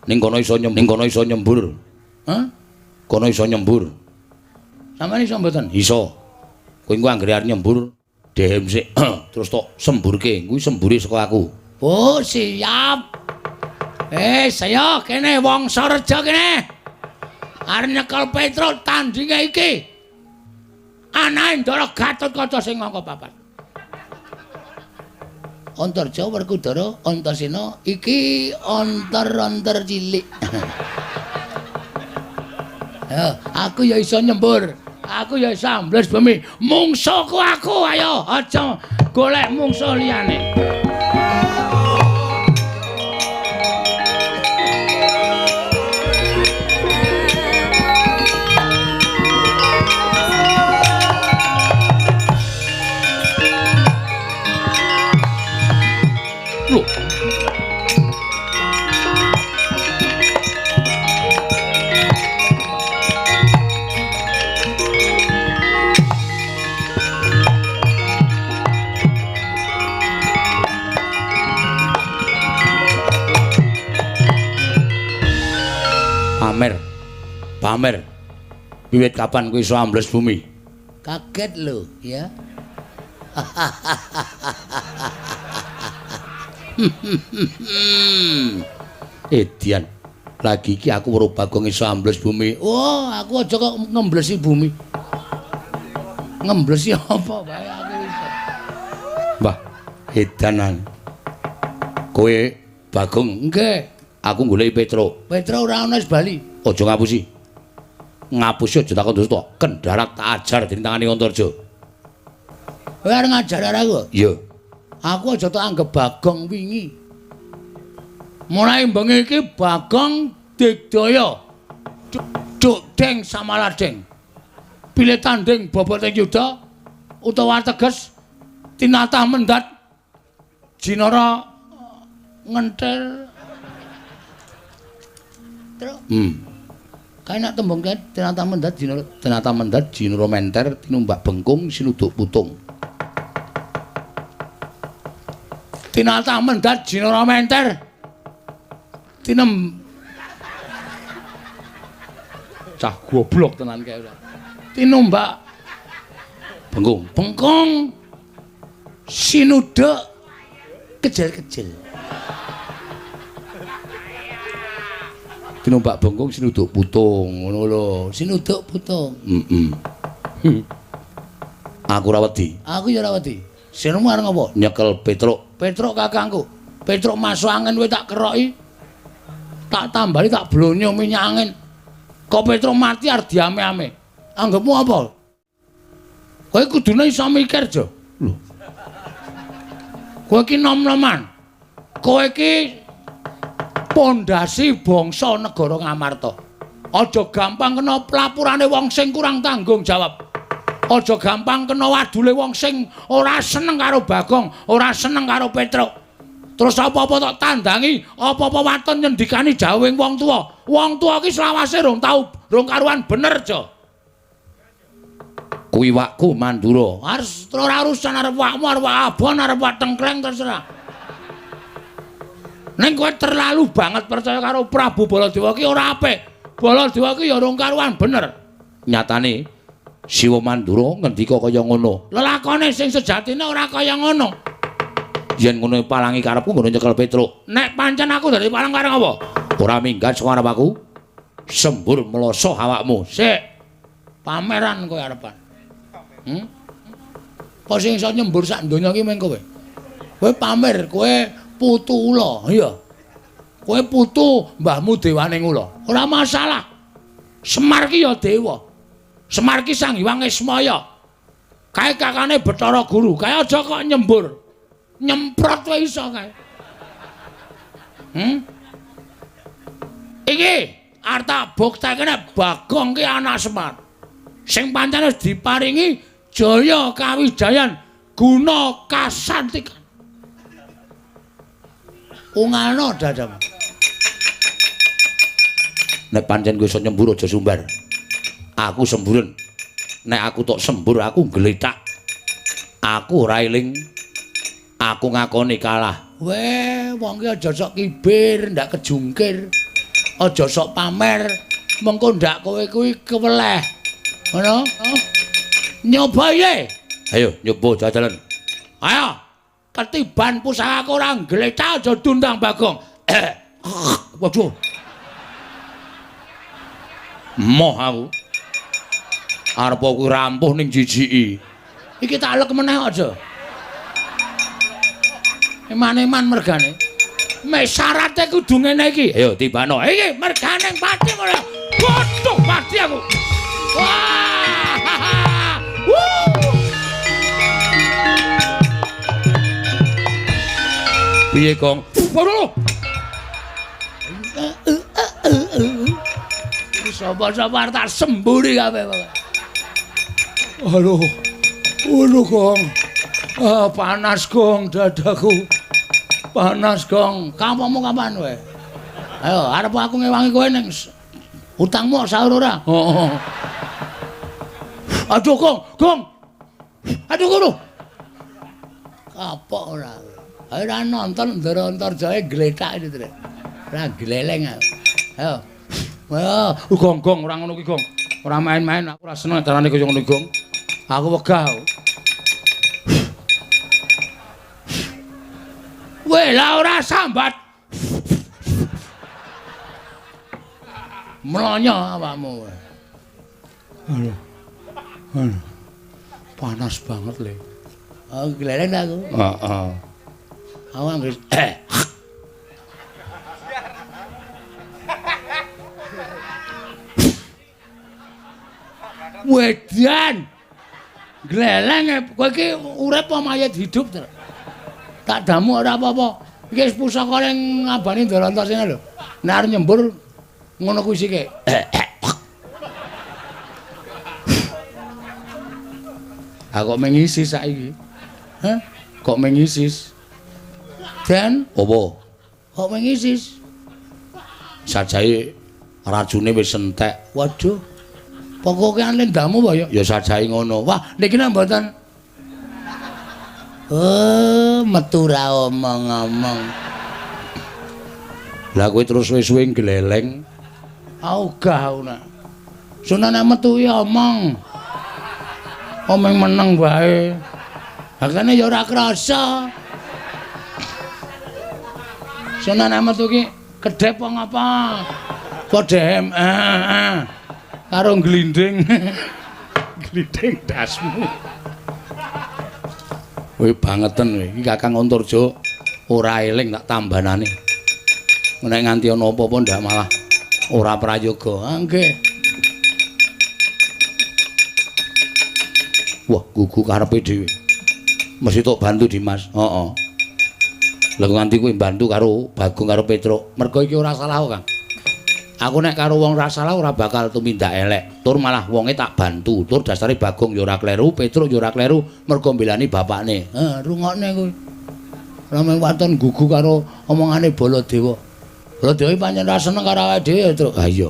Ning kono iso nyembur, ning kono iso nyembur. Hah? Kono iso nyembur. Sampeyan iso mboten? Iso. Kowe engko anggere arep nyembur dehem sik terus tok semburke. Kuwi sembure saka aku. Oh, siap. Saya kene Wangsareja kene. Arep nyekel Petruk tandinge iki. Anake Ndara Gatotkaca sing angka papat. Antarja Werkudara Antasena iki antar-antar cilik. Ya, aku ya iso nyembur. Aku ya iso ambles bumi. Mungsuhku aku, ayo aja golek mungsuh liyane. Loh. Pamer. Pamer. Wiwit kapan kowe iso ambles bumi? Kaget lho, ya. Edian, lagi iki aku weruh Bagong iso ambles bumi. Oh, aku aja kok ngemblesi bumi. Ngemblesi apa wae aku iso. Mbah, edanan. Kowe Bagong, nggih. Aku goleki Petruk. Petruk ora ana wis bali. Aja ngapusi. Ngapusi aja takon dosa. Kendharak tak ajar dening tangane Antarja. Kowe arep ngajar aku? Iya. Aku aja tak anggep Bagong wingi. Mulai bengi iki Bagong digdaya. Duk deng samaladeng. Pilih tanding boboting yuda utawa teges tinatah mendat jinara ngenthel. Truk. Kae nek tembung kae tinatah mendat jinara, tinatah mendat jinara menter tinumbak bengkung sinuduk putung. Tinatah mendat jinara menter tinem cah goblok tenan kae ora. Tinumbak bengkung, bengkung sinuduk kejel-kejel. Tinumbak bengkung sinuduk putung ngono lho. Sinuduk putung. Heeh. Aku ora wedi. Aku ya ora wedi. Sirmu arep ngopo? Nyekel Petruk. Petruk kakangku. Petruk masuk angin kowe tak keroki. Tak tambali tak blonyo minyak angin. Kok Petruk mati arep diame-ame. Anggepmu apa? Kowe kudune iso mikir, Jo. Lho. Kowe iki nom-noman. Kowe iki pondasi bangsa negara Ngamarta. Aja gampang kena pelapurane wong sing kurang tanggung jawab. Aja gampang kena wadule wong sing ora seneng karo Bagong, ora seneng karo Petruk. Terus apa-apa tok tandangi, apa-apa waton nyendikani jawing wong tuwa. Wong tuwa ki selawase rong tau, rong karuan bener, Jo. Kuwi wakku Mandura. Arep ora urusan arep wakmu, arep wak abon, arep wak tengkleng terserah. Ning kowe terlalu banget percaya karo Prabu Baladewa ki ora apik. Baladewa ki ya rong karuan bener. Nyatane Siwa Mandura ngendika kaya ngono. Lelakone sing sejatine ora kaya ngono. Yen ngono palangi karepku ngono nyekel Petruk. Nek pancen aku dadi palang kareng apa? Ora minggat saka arep aku. Sembur mloso awakmu. Sik. Pameran kowe arepan. Apa sing iso nyembur sak donya iki mung kowe? Kowe pamer, kowe putu ula, iya. Kowe putu mbahmu dewane ula. Ora masalah. Semar ki ya dewa. Semar ki Sang Hyang Ismaya. Kae kakane Bathara Guru. Kae aja kok nyembur. Nyemprot wae iso kae. Iki arep tak buktekne Bagong ki anak Semar. Sing pancen wis diparingi jaya kawijayan guna kasantikan. Ungalno dadamu. Nek pancen kowe iso nyembur aja sumbar. Aku semburen. Nek aku tok sembur aku gletak. Aku ora eling. Aku ngakoni kalah. Weh, wong ki aja sok kibir, ndak kejungkir. Aja sok pamer, mengko ndak kowe kuwi keweleh. Ngono? Nyoba ye. Ayo nyoba jajalan. Ayo. Ketiban pusakaku ora gletak aja dundang Bagong. Waduh. Moh aku. Arep kuwi rampuh ning jijiki. Iki tak lek meneh aja. Eman-eman mergane. Mek syarate kudu ngene iki. Ayo tibano. Iki mergane pati ora. Waduh pati aku. Wah. Piye, Gong? Waduh. Sapa-sapa tak semburi kabeh. Aduh. Aduh, Gong. Ah, panas, Gong, dadaku. Panas, Gong. Kampungmu kapan kowe? Ayo, arep aku ngewangi kowe ning utangmu sahur ora? Heeh. Aduh, Gong, Gong. Aduh, guru. Kapok ora. Ayo ora nonton Ndara Antarjaya gletak iki, Trek. Ora gleleng aku. Ayo. Wah, Gong, Gong, ora ngono ki, Gong. Ora main-main, aku ora seneng carane kaya ngono, Gong. Aku wegah aku. Weh, lah ora sambat. Mlonyo awakmu. Aduh. Aduh. Panas banget, Le. Oh, gleleng aku. Heeh. Aku anggere Wedan. Gleleng kowe iki urip apa mayit hidup, Tru? Tak damu ora apa-apa. Iki wis pusaka ning ngabani Ndara Antasena lho. Nek arep nyembur ngono kuwi sike. Aku kok mengisi saiki. Hah? Kok mengisis? Den, apa? Kok mengisis? Sajahe racune wis entek. Waduh. Pokoke lendamu apa ya? Ya sajahe ngono. Wah, niki nek mboten. Oh, metu ra omong-omong. Lah kowe terus suwe-suwe gleleng. Ogah aku nak. Sunan nek metu ya omong. Omong meneng wae. Hakane ya ora krasa. Sunan nek metu ki kedhep apa ngapa? Padha karo glinding. Glinding dasmu. Kowe bangeten kowe. Iki Kakang Antarja Ora eling tak tambanane. Nek nganti ana apa-apa ndak malah ora prayoga. Ah nggih. Wah, gugu karepe dhewe. Mesti tok bantu Dimas. Heeh. Lha nganti kuwi bantu karo Bagong karo Petruk. Mergo iki ora salah kok, Kang. Aku nek karo wong ora salah ora bakal tumindak elek. Tur malah wonge tak bantu. Tur dasare Bagong ya ora kleru, Petruk ya ora kleru, mergo mbelani bapakne. Heh, rungokne kuwi. Ora mung waton gugu karo omongane Baladewa. Baladewa pancen ora seneng karo awake dhewe, Truk. Ha iya.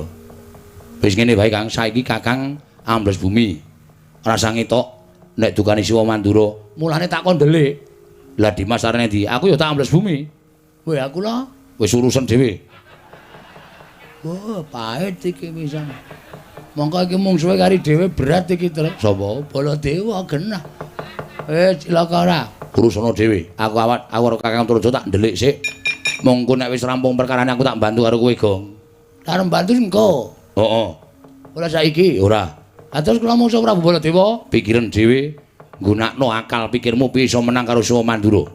Wis ngene wae, Kang, saiki Kakang ambles bumi. Rasa ngetok nek dukane Siwa Mandura. Mulane tak kon ndelik. Lah Dimas arene ndi? Aku ya tak ambles bumi. Weh, aku lho wis urusan dhewe. Wah, pahit iki pisan. Mongko iki mungsuhe kari dhewe berat iki, Truk. Sapa? Baladewa genah. Eh, cilaka ora. Urusana dhewe. Aku awak aku karo Kakang Antareja tak ndelik sik. Mongko nek wis rampung perkarane aku tak bantu karo kowe, Gong. Arep bantu engko. Heeh. Ora saiki, ora. Ha terus kula mungsuh Prabu Baladewa, pikiran dhewe, nggunakno akal pikirmu piye iso menang karo Siwa Mandura.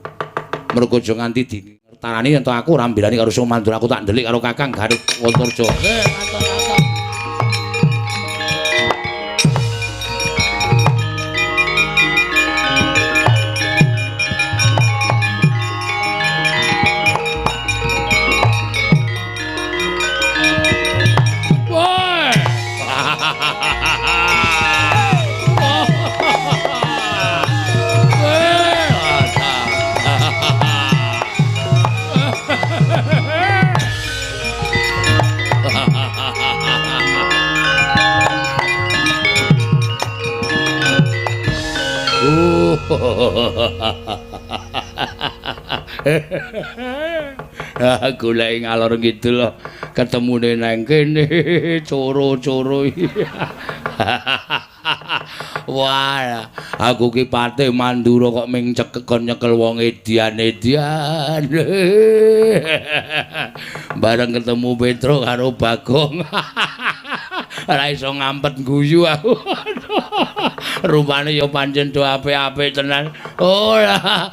Mergo aja nganti di tarani yen to aku ora mbelani karo Siwa Mandura, aku tak ndelik karo Kakang Garut Antareja. Nggih, matur-matur. Golek ngalor ngidul ketemune nang kene coro-coro. Wah, aku ki Patih Mandura kok ming cekekon nyekel wong edian-edian. Bareng ketemu Petruk karo Bagong. Ora iso ngampet guyu aku. Rupane ya pancen do apik-apik tenan. Ora.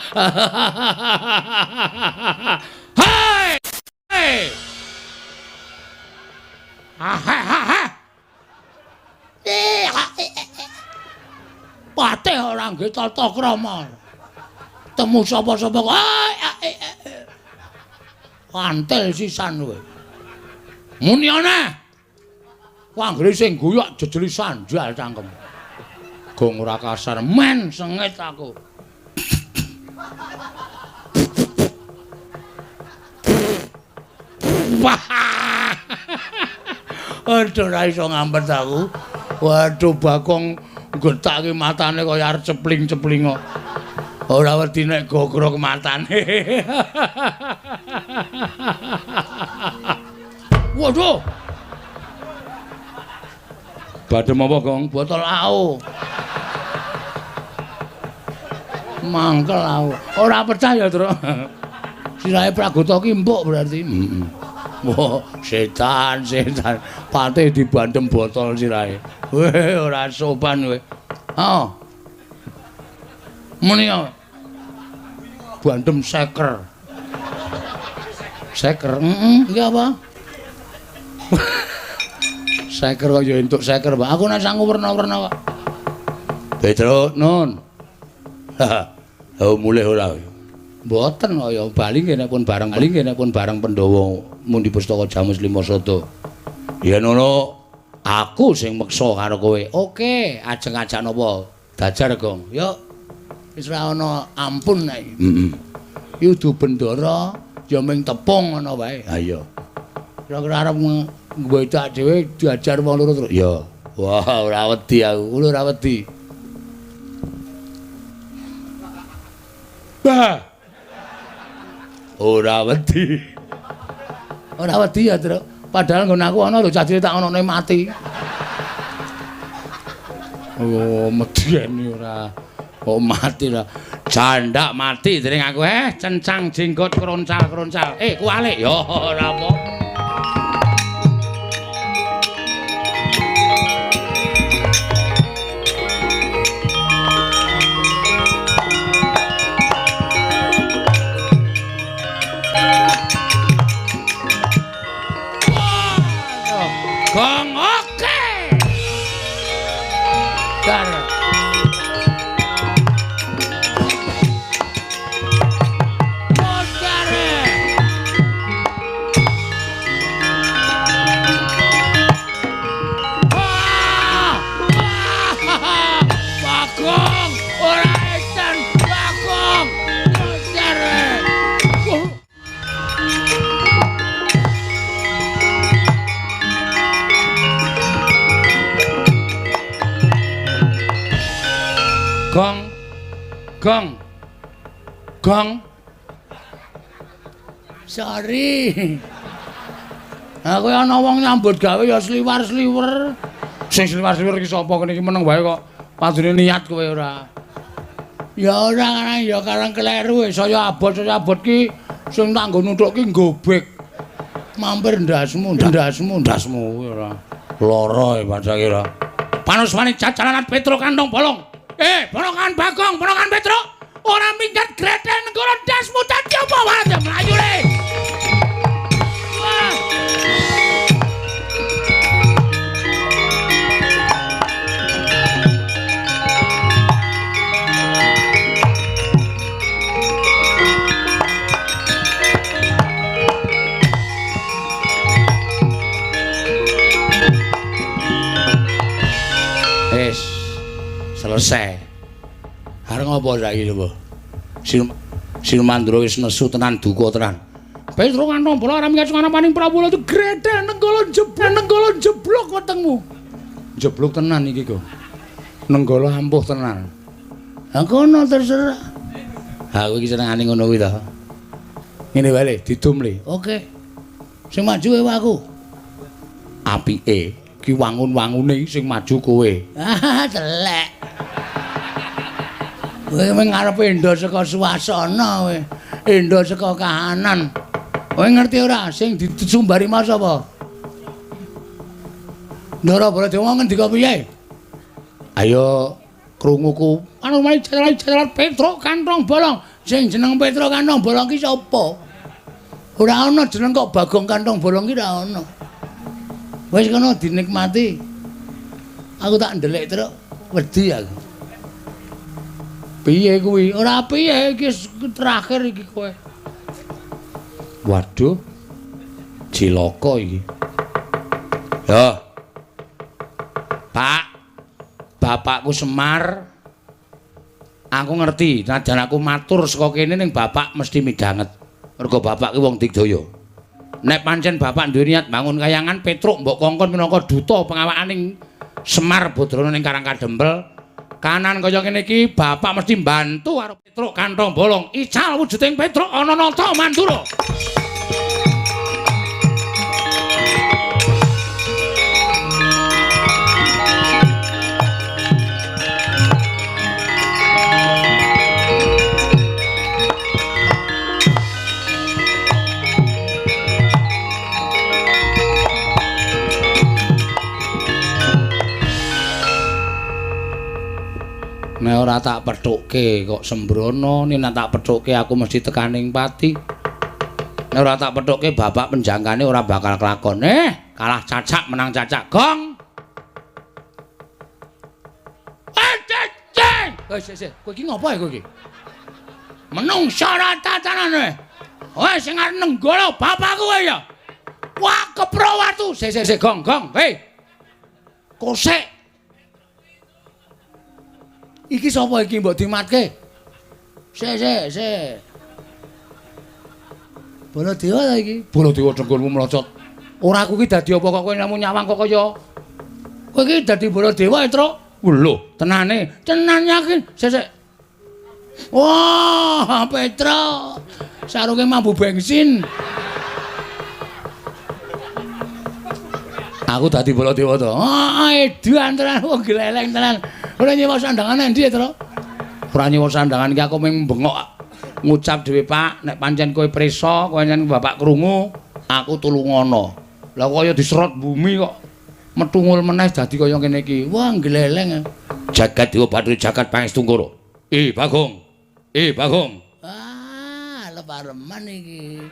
Hai! Hai! Ha ha ha. Patih ora nggih tata krama. Temu sapa-sapa kok. Antel sisan kowe. Muni ana. Anggere sing guyok jejeli sandal cangkem. Gong ora kasar men sengit aku. Aduh ora iso ngampet aku. Waduh Bagong gethake matane kaya arep cepling-cepling kok. Ora wedi nek gogrok matane. Waduh. Badhe apa, Gong? Botol AO. Mangkel aku. Ora percaya, Truk. Sirahe Pragota ki empuk berarti. Heeh. Wah, setan, setan. Patih dibandem botol sirahe. Weh, ora sopan kowe. Heeh. Muni ya. Bandem seker. Seker, heeh, iki apa? Seker kok ya entuk seker, Pak. Aku nek sangu werna-werna kok. Petruk, Nun. Oh, mulih ora. Mboten kok ya bali nggih nek pun bareng bali nggih nek pun bareng Pandhawa mundi pustaka Jamus Lima Sada. Yen ngono aku sing meksa karo kowe. Oke, ajeng ajak napa? Dajar, Gong. Yuk. Wis ora ana ampun nek iki. Heeh. Iki udu bendara ya ming tepung ngono wae. Ha iya. Kira-kira arep ngwedak dhewe diajar wong loro terus. Ya. Wah, ora wedi aku. Kulo ora wedi. Bah. Ora wedi. Ora wedi ya, Truk. Padahal nggon aku ana lho cah cilik tak onone mati. Oh, medeni ora. Kok mati lah. Jandak mati dening aku cencang jenggot kroncal-kroncal. Kualik ya ora apa. Bagong. Oke. Dar. Bagong, ora edan Bagong. Dar. Gong. Gong. Gong. Sorry. Aku ana wong nyambut gawe ya sliwar-sliwer. Sing sliwar-sliwer iki sapa kene iki meneng wae kok. Padune niat kowe ora. Ya ora karang ya karang kleru saya abot ki sing tak nggo nuthuk ki nggobek. Mampir ndasmu, ndasmu, ndasmu ora. Lara e pancen kira. Panusmane jajalan Petruk kantong bolong. Ponokan Bagong, ponokan Petruk, ora minggat grethel nenggala ndasmu dadi apa wae mlayu le. Wah. Wis selesai. Arep ngopo saiki coba? Sinumandra wis nesu tenan duka tenan. Petruk kantong bola ora minggat sing Prabu itu grethel nenggala jeblok, nenggala jeblok wetengmu. Jeblok tenan iki kok. Nenggala ampuh tenan. Ha kono terserah. Ha kowe iki senengane ngono kuwi to. Ngene wae le, didum le. Oke. Sing maju kowe aku. Apike ki wangun-wangune sing maju kowe. Ah, telek. Kowe ngarepe endo saka suasana kowe. Endo saka kahanan. Kowe ngerti ora sing disumbari mau sapa? Ndara Baladewa ngendika piye? Ayo krunguku. Anu mari jalan Petruk kantong bolong. Sing jeneng Petruk kantong bolong ki sapa? Ora ana jeneng kok Bagong kantong bolong ki ora ana. Wis kono dinikmati. Aku tak ndelik truk wedi aku. Piye kuwi? Ora piye iki terakhir iki kowe. Waduh. Cilaka iki. Yo. Pak, bapakku Semar. Aku ngerti, najan aku matur saka kene ning bapak mesti midhanget. Mergo bapak ki wong digdaya. Nek pancen bapak duwe niat bangun kayangan Petruk mbok kongkon minangka duta pengawakaning Semar Badrana ning Karang Kadempel. Kanan kaya ngene iki bapak mesti mbantu karo Petruk kantong bolong. Ical wujuding Petruk ana nata Mandura. Nek ora tak pethukke kok sembrono, nek tak pethukke aku mesti tekaning pati. Nek ora tak pethukke bapak penjangkane ora bakal kelakon. Kalah cacak menang cacak. Gong. Ceng. Wis, kowe iki ngopo ya kowe iki? Menungsa ora tatanane. Wes sing arep nenggala bapakku kowe ya. Wah, kepro watu. Sik, sik, gong, gong. Hei. Kosek. Iki sapa iki mbok dimatke? Sik, sik, sik. Baladewa ta iki? Baladewa dengkulmu mlocot. Ora aku iki dadi apa kok kowe namung nyawang kok kaya. Kowe iki dadi Baladewa, Truk. Lho, tenane. Tenan yakin. Sik, sik. Wah, Petruk. Sarunge mambu bensin. Aku dadi Baladewa to. Ah, edan tenan wong gleleng tenan. Ora nyewa sandangan endi, Truk? Ora nyewa sandangan iki aku mung bengok ngucap dhewe, Pak, nek pancen kowe prisa, kowe pancen bapak krungu, aku tulungono. Lah kaya diserot bumi kok metungul meneh dadi kaya ngene iki. Wah, gleleng. Jagat Dewa Bathara Jagat Pangestungkara. Bagong. Bagong. Ah, lepareman iki.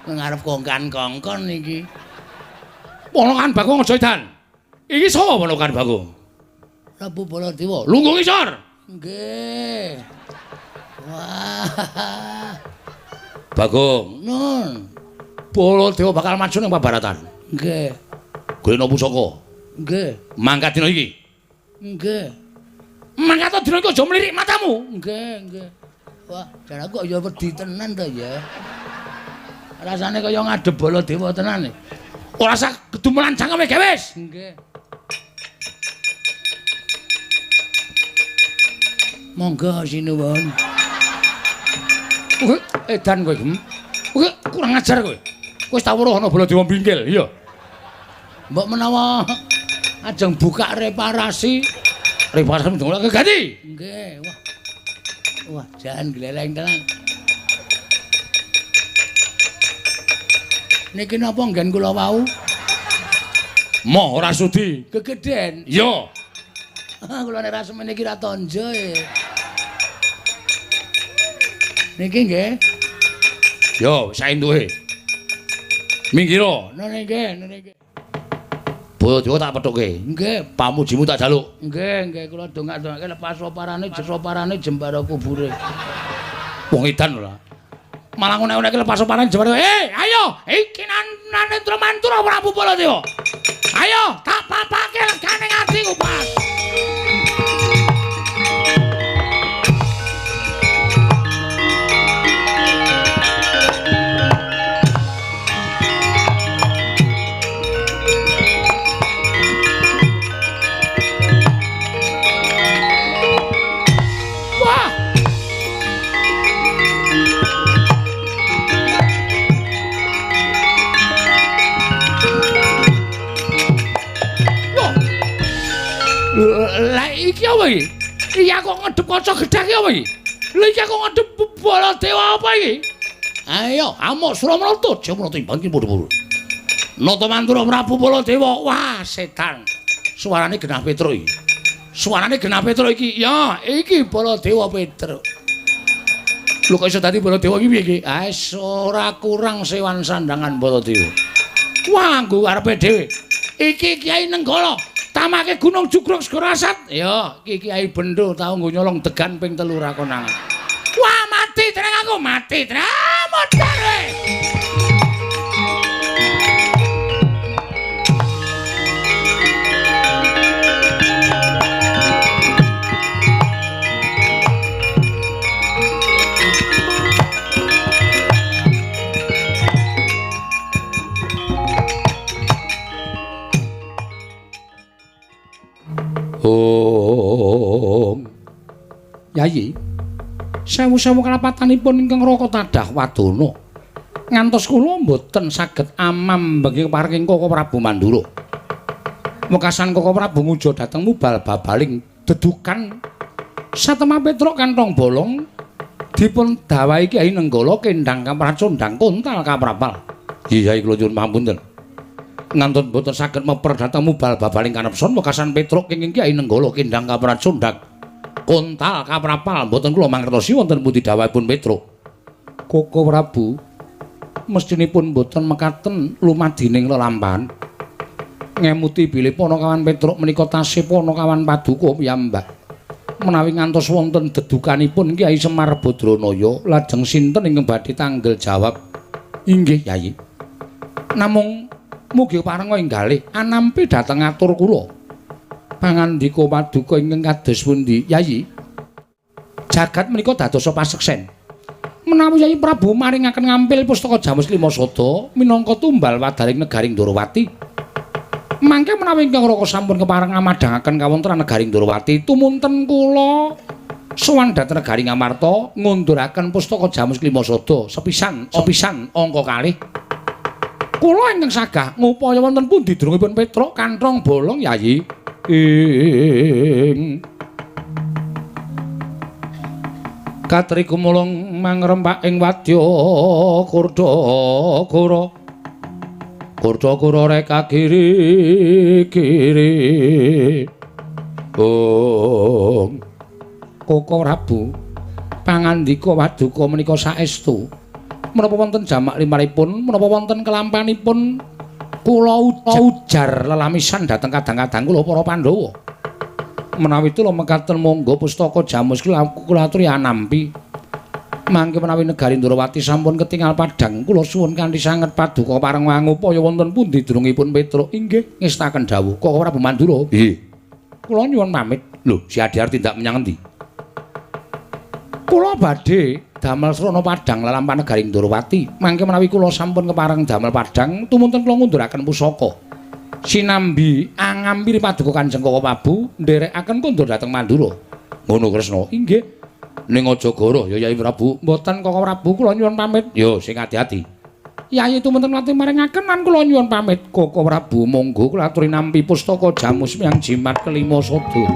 Ngarep kongkan-kongkon iki. Ponokan Bagong aja edan. Iki sapa ponokan Bagong? Prabu Baladewa. Lungguh ngisor. Nggih. Wah. Bagong, Nun. Baladewa bakal maju ning pabaratan. Nggih. Golekno pusaka. Nggih. Mangkat dina iki. Nggih. Mangkat dina iki aja mlirik matamu. Nggih, nggih. Wah, jan aku kok ya wedi tenan to ya. Rasane kaya ngadep Baladewa tenan. Ora usah gedumelan cangkeme gewis. Nggih. Monggo sinuwun. Kowe edan kowe, Gem. Kowe kurang ajar kowe. Kowe wis tau weruh ana Baladewa bingkil, iya. Mbok menawa ajeng buka reparasi. Reparasi ndongake ganti. Nggih, wah. Wah, jan gleleng tenan. Niki napa nggen kula wau? Moh ora sudi. Gegeden. Iya. Kula nek ra semene iki ra tonjo e. Niki nggih. Yo, saentuke. Minggiro. Nene nggih, nene nggih. Baladewa tak pethuke. Nggih, pamujimu tak jaluk. Nggih, nggih kula dongak-dongake lepas soparane soparane jembara kubure. Wong edan ora. Malah ngonek-onekke lepas soparane jembara. Ayo, iki Nanendra Mantura Prabu Baladewa. Ayo, tak papake legane atiku pas. Lah iki apa iki? Iki aku ngedep kaca gedhek iki apa iki? Lha iki aku ngedep Baladewa apa iki? Ayo, amuk Suramarta, Jamarta timbang ki padha-padha. Nata Mantura Prabu Baladewa. Wah, setan. Suarane genah Petruk iki. Suarane genah Petruk iki. Ya, iki Baladewa Petruk. Lho kok iso dadi Baladewa iki piye iki? Ah, ora kurang sewan sandangan Baladewa. Wah, nggo arepe dhewe. Iki Kyai Nenggala. Tamake Gunung Jugruk Segara Asat. Ya, iki Kyai Bendo tau nggo nyolong degan ping 3 ra konangan. Wah, mati tenang aku, mati tenang. Modar kowe. Om. Yayi, sewu-sewu kalapatanipun ingkang Raka tadah wadana. Ngantos kula mboten saged amambengi keparing Koko Prabu Mandura. Wekasan Koko Prabu ngujo dhateng mubal babaling dedukan satemah Petruk kantong bolong dipun dawahi Kyai Nenggala kendhang kapracondhang kontal kaprapal. Iya, kula nyuwun pamunten. Ngantun boten saged meper dhateng mubal babaling kanepson wekasan Petruk kenging Kyai Nenggala kendhang kapracondhang kontal kaprapal mboten kula mangertosi wonten pundi dawuhipun Petruk. Koko Prabu mestinipun mboten mekaten lumadining lelampahan. Ngemuti bilih panakawan Petruk menika tasih panakawan paduka piyambak. Menawi ngantos wonten dedukanipun Kyai Semar Badranaya lajeng sinten ingkang badhe tanggel jawab? Inggih Yayi. Namung mugi parenga inggalih anampi dhateng atur kula. Pangandika paduka ingkang kados pundi, Yayi? Jagat menika dadosa paseksen. Menawi Yayi Prabu maringaken ngampil pustaka Jamus Lima Sada minangka tumbal wadaring negaring Ndorowati. Mangke menawi ingkang Raka sampun kepareng amadhangaken kawontenan negaring Ndorowati, tumunten kula sowan dhateng negaring Amarta ngunduraken pustaka Jamus Lima Sada sepisan sepisan angka kalih. Kula ingkang sagah ngupaya wonten pundi drungipun Petruk kanthong bolong Yayi. Ing Katri gumulung mangrempak ing wadya kurda-kura. Kurda-kura reka kiri kiri. Ong Koko Prabu pangandika waduka menika saestu. Menapa wonten jamak limaripun, menapa wonten kelampanipun Kula ujar lelamisan dhateng kadang-kadang kula para Pandhawa. Menawi tula mekaten monggo pustaka Jamus kula aturi anampi. Mangke menawi negari Ndrawati sampun ketingal padhang, kula suwun kanthi sanget paduka pareng mangupaya wonten pundi durungipun Petruk. Inggih, ngestaken dawuh Koko Prabu Mandura. Nggih. Kula nyuwun pamit. Lho, si Adi arep tindak menyang endi? Kula badhe damel srana padhang lelampahan negari Ndrawati. Mangke menawi kula sampun kepareng damel padhang, tumunten kula ngunduraken pusaka. Sinambi angampiri paduka Kanjeng Koko Prabu nderekaken kondur dhateng Mandura. Ngono Kresna. Inggih. Ning aja goroh ya Yai Prabu. Mboten Koko Prabu, kula nyuwun pamit. Yo sing ati-ati. Yai tumunten nate maringaken lan kula nyuwun pamit. Koko Prabu monggo kula aturi nampi pustaka Jamus miang jimat kelima sada.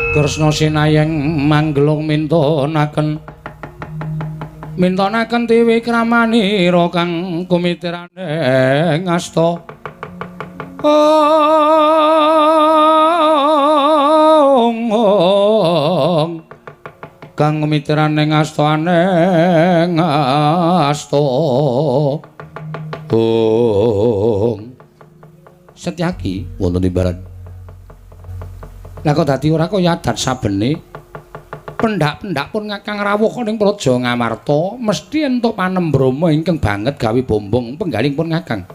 Kresna sinayeng manggelung mintonaken mintonaken tiwikramanira kang kumitirane ngasta. Ong kang kumitirane ngasta aneng asta. Ong Setyaki wonten timbalan. Lah kok dadi ora kaya adat sabene pendak-pendak pun ngakang rawuh ning Praja Ngamarta mesti entuk panembrama ingkang banget gawe bombong penggaling pun ngakang.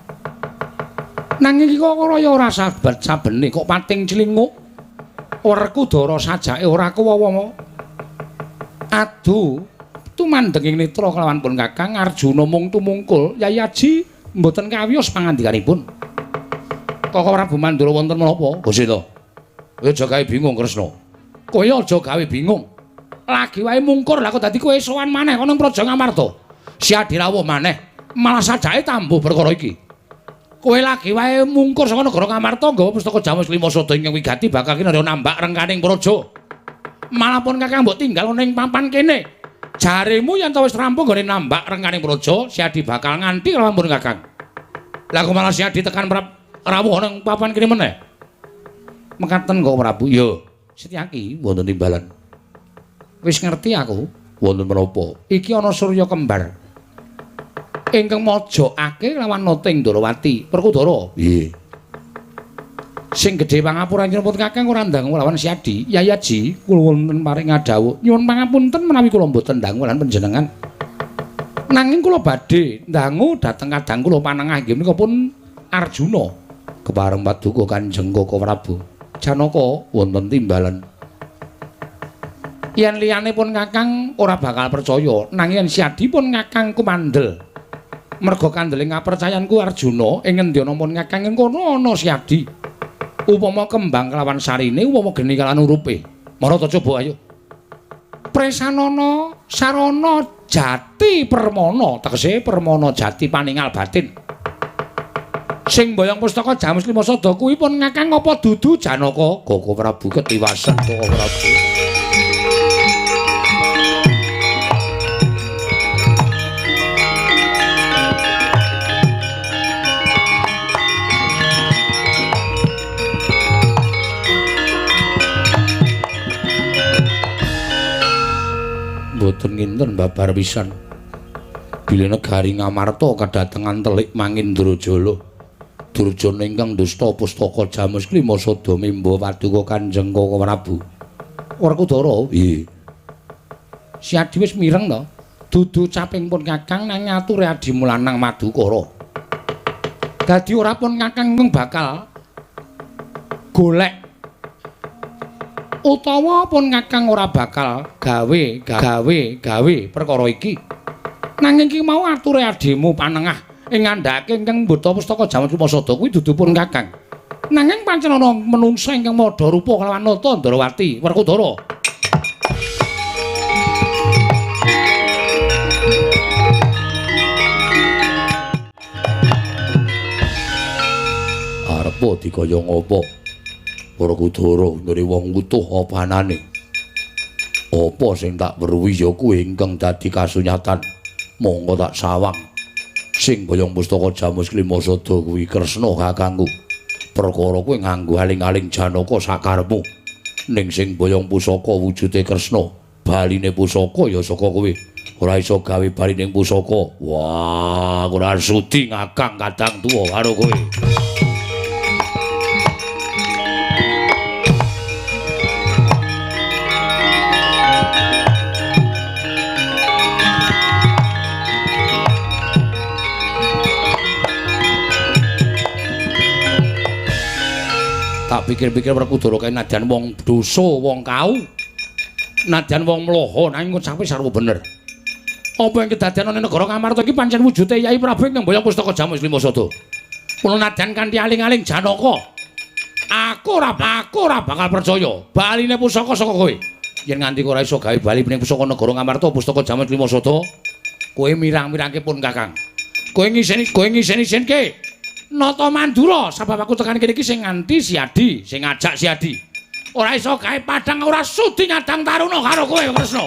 Nanging iki kok kaya ora sabat sabene kok pating clinguk. Werkudara sajake ora kuwawa. Adu tumandhenging netra kelawan pun kakang Arjuna mung tumungkul Yai Aji mboten kawiyos pangandikanipun. Koko Prabu Mandura wonten menapa? Gusti to. Kowe aja gawe bingung Kresna. Kowe aja gawe bingung. Lagi wae mungkur lah kok dadi kowe sowan maneh ana Praja Ngamarta. Si Adi rawuh maneh, malah sajake tambuh perkara iki. Kowe lagi wae mungkur saka negara Ngamarta nggawa pustaka Jamus Lima Sada ingkang wigati bakal kinarya nambak rengkaning praja. Malah pun kakang mbok tinggal ning papan kene. Jaremu yen ta wis rampung nggone nambak rengkaning praja, Si Adi bakal nganti lawan pun kakang. Lah kok malah Si Adi tekan rawuh ning papan kene meneh. Mekaten kok Prabu. Ya, Setyaki wonten timbalan. Wis ngerti aku wonten menapa. Iki ana surya kembar ingkang mojokake lawan Noting Ndrawati. Werkudara. Nggih. Sing gedhe pangapura pun kakang ora ndang lawan Si Adi. Yai Aji kula wonten paring ngadhawuh. Nyuwun pangapunten menawi kula mboten dangu lan panjenengan. Nanging kula badhe ndangu dhateng kadang kula panengah inggih menika pun Arjuna. Kepareng paduka Kanjeng Koko Prabu. Janaka wonten timbalan. Yen liyane pun kakang ora bakal percaya, nanging yen Si Adi pun kakang kumandel. Merga kandele ngapercayanku Arjuna ing ngendi ana pun kakang ing kono ana Si Adi. Upama kembang kelawan sarine, upama geni kelawan urupe. Marata coba ayo. Presanana sarana jati permana, tegese permana jati paningal batin. Sing mboyong pustaka Jamus Lima Sada kuwi pun ngakang apa dudu Janaka? Koko Prabu ketiwasen Koko Prabu. Mboten nginten babar pisan. Bilih negari Ngamarta kadatengan telik Mangindrajala. Durjana ingkang dusta pustaka Jamus Klima sada mimba paduka Kanjeng Kaka Prabu. Werkudara, piye? Si Adi wis mireng to? Dudu caping pun Kakang nang ngature adimu lanang Madukara. Dadi ora pun Kakang bakal golek utawa pun Kakang ora bakal gawe gawe perkara iki. Nanging iki mau ature adimu panengah ing ngandhake ingkang mbeta pustaka Jamus Klima Sada kuwi dudu pun Kakang. Nanging pancen ana menungsa ingkang madha rupa kelawan Nata Ndrawati Werkudara. Arepa dikaya ngapa? Werkudara nggone wong utuh apa anane? Apa sing tak weruhi ya kuwi ingkang dadi kasunyatan. Monggo tak sawang. Sing boyong pustaka Jamus Klima Sada kuwi Kresna kakangku. Perkara kuwi nganggo aling-aling Janaka sakarepmu. Ning sing boyong pusaka wujude Kresna, baline pusaka ya saka kowe. Ora iso gawe balining pusaka. Wah, ora sudi ngakang kadang tuwa karo kowe. Tak pikir-pikir Werkudara kae nadyan wong dosa, wong kau, nadyan wong mloho, nanging ngucape sarwa bener. Apa yang kedadian ana negara Ngamarta iki pancen wujude Yai Prabu ingkang mboyong pustaka Jamus Klima Sada. Mula nadyan kanthi aling-aling Janaka, aku ora bakal percaya baline pusaka saka kowe. Yen nganti ora iso gawe bali ning pusaka negara Ngamarta pustaka Jamus Klima Sada, kowe mirang-mirangke pun Kakang. Kowe ngiseni-isenke Nata Mandura sebab aku tekan kene iki sing nganti si Adi, sing ngajak si Adi. Ora iso gawe padhang, ora sudi nyadang taruna karo kowe Kresna.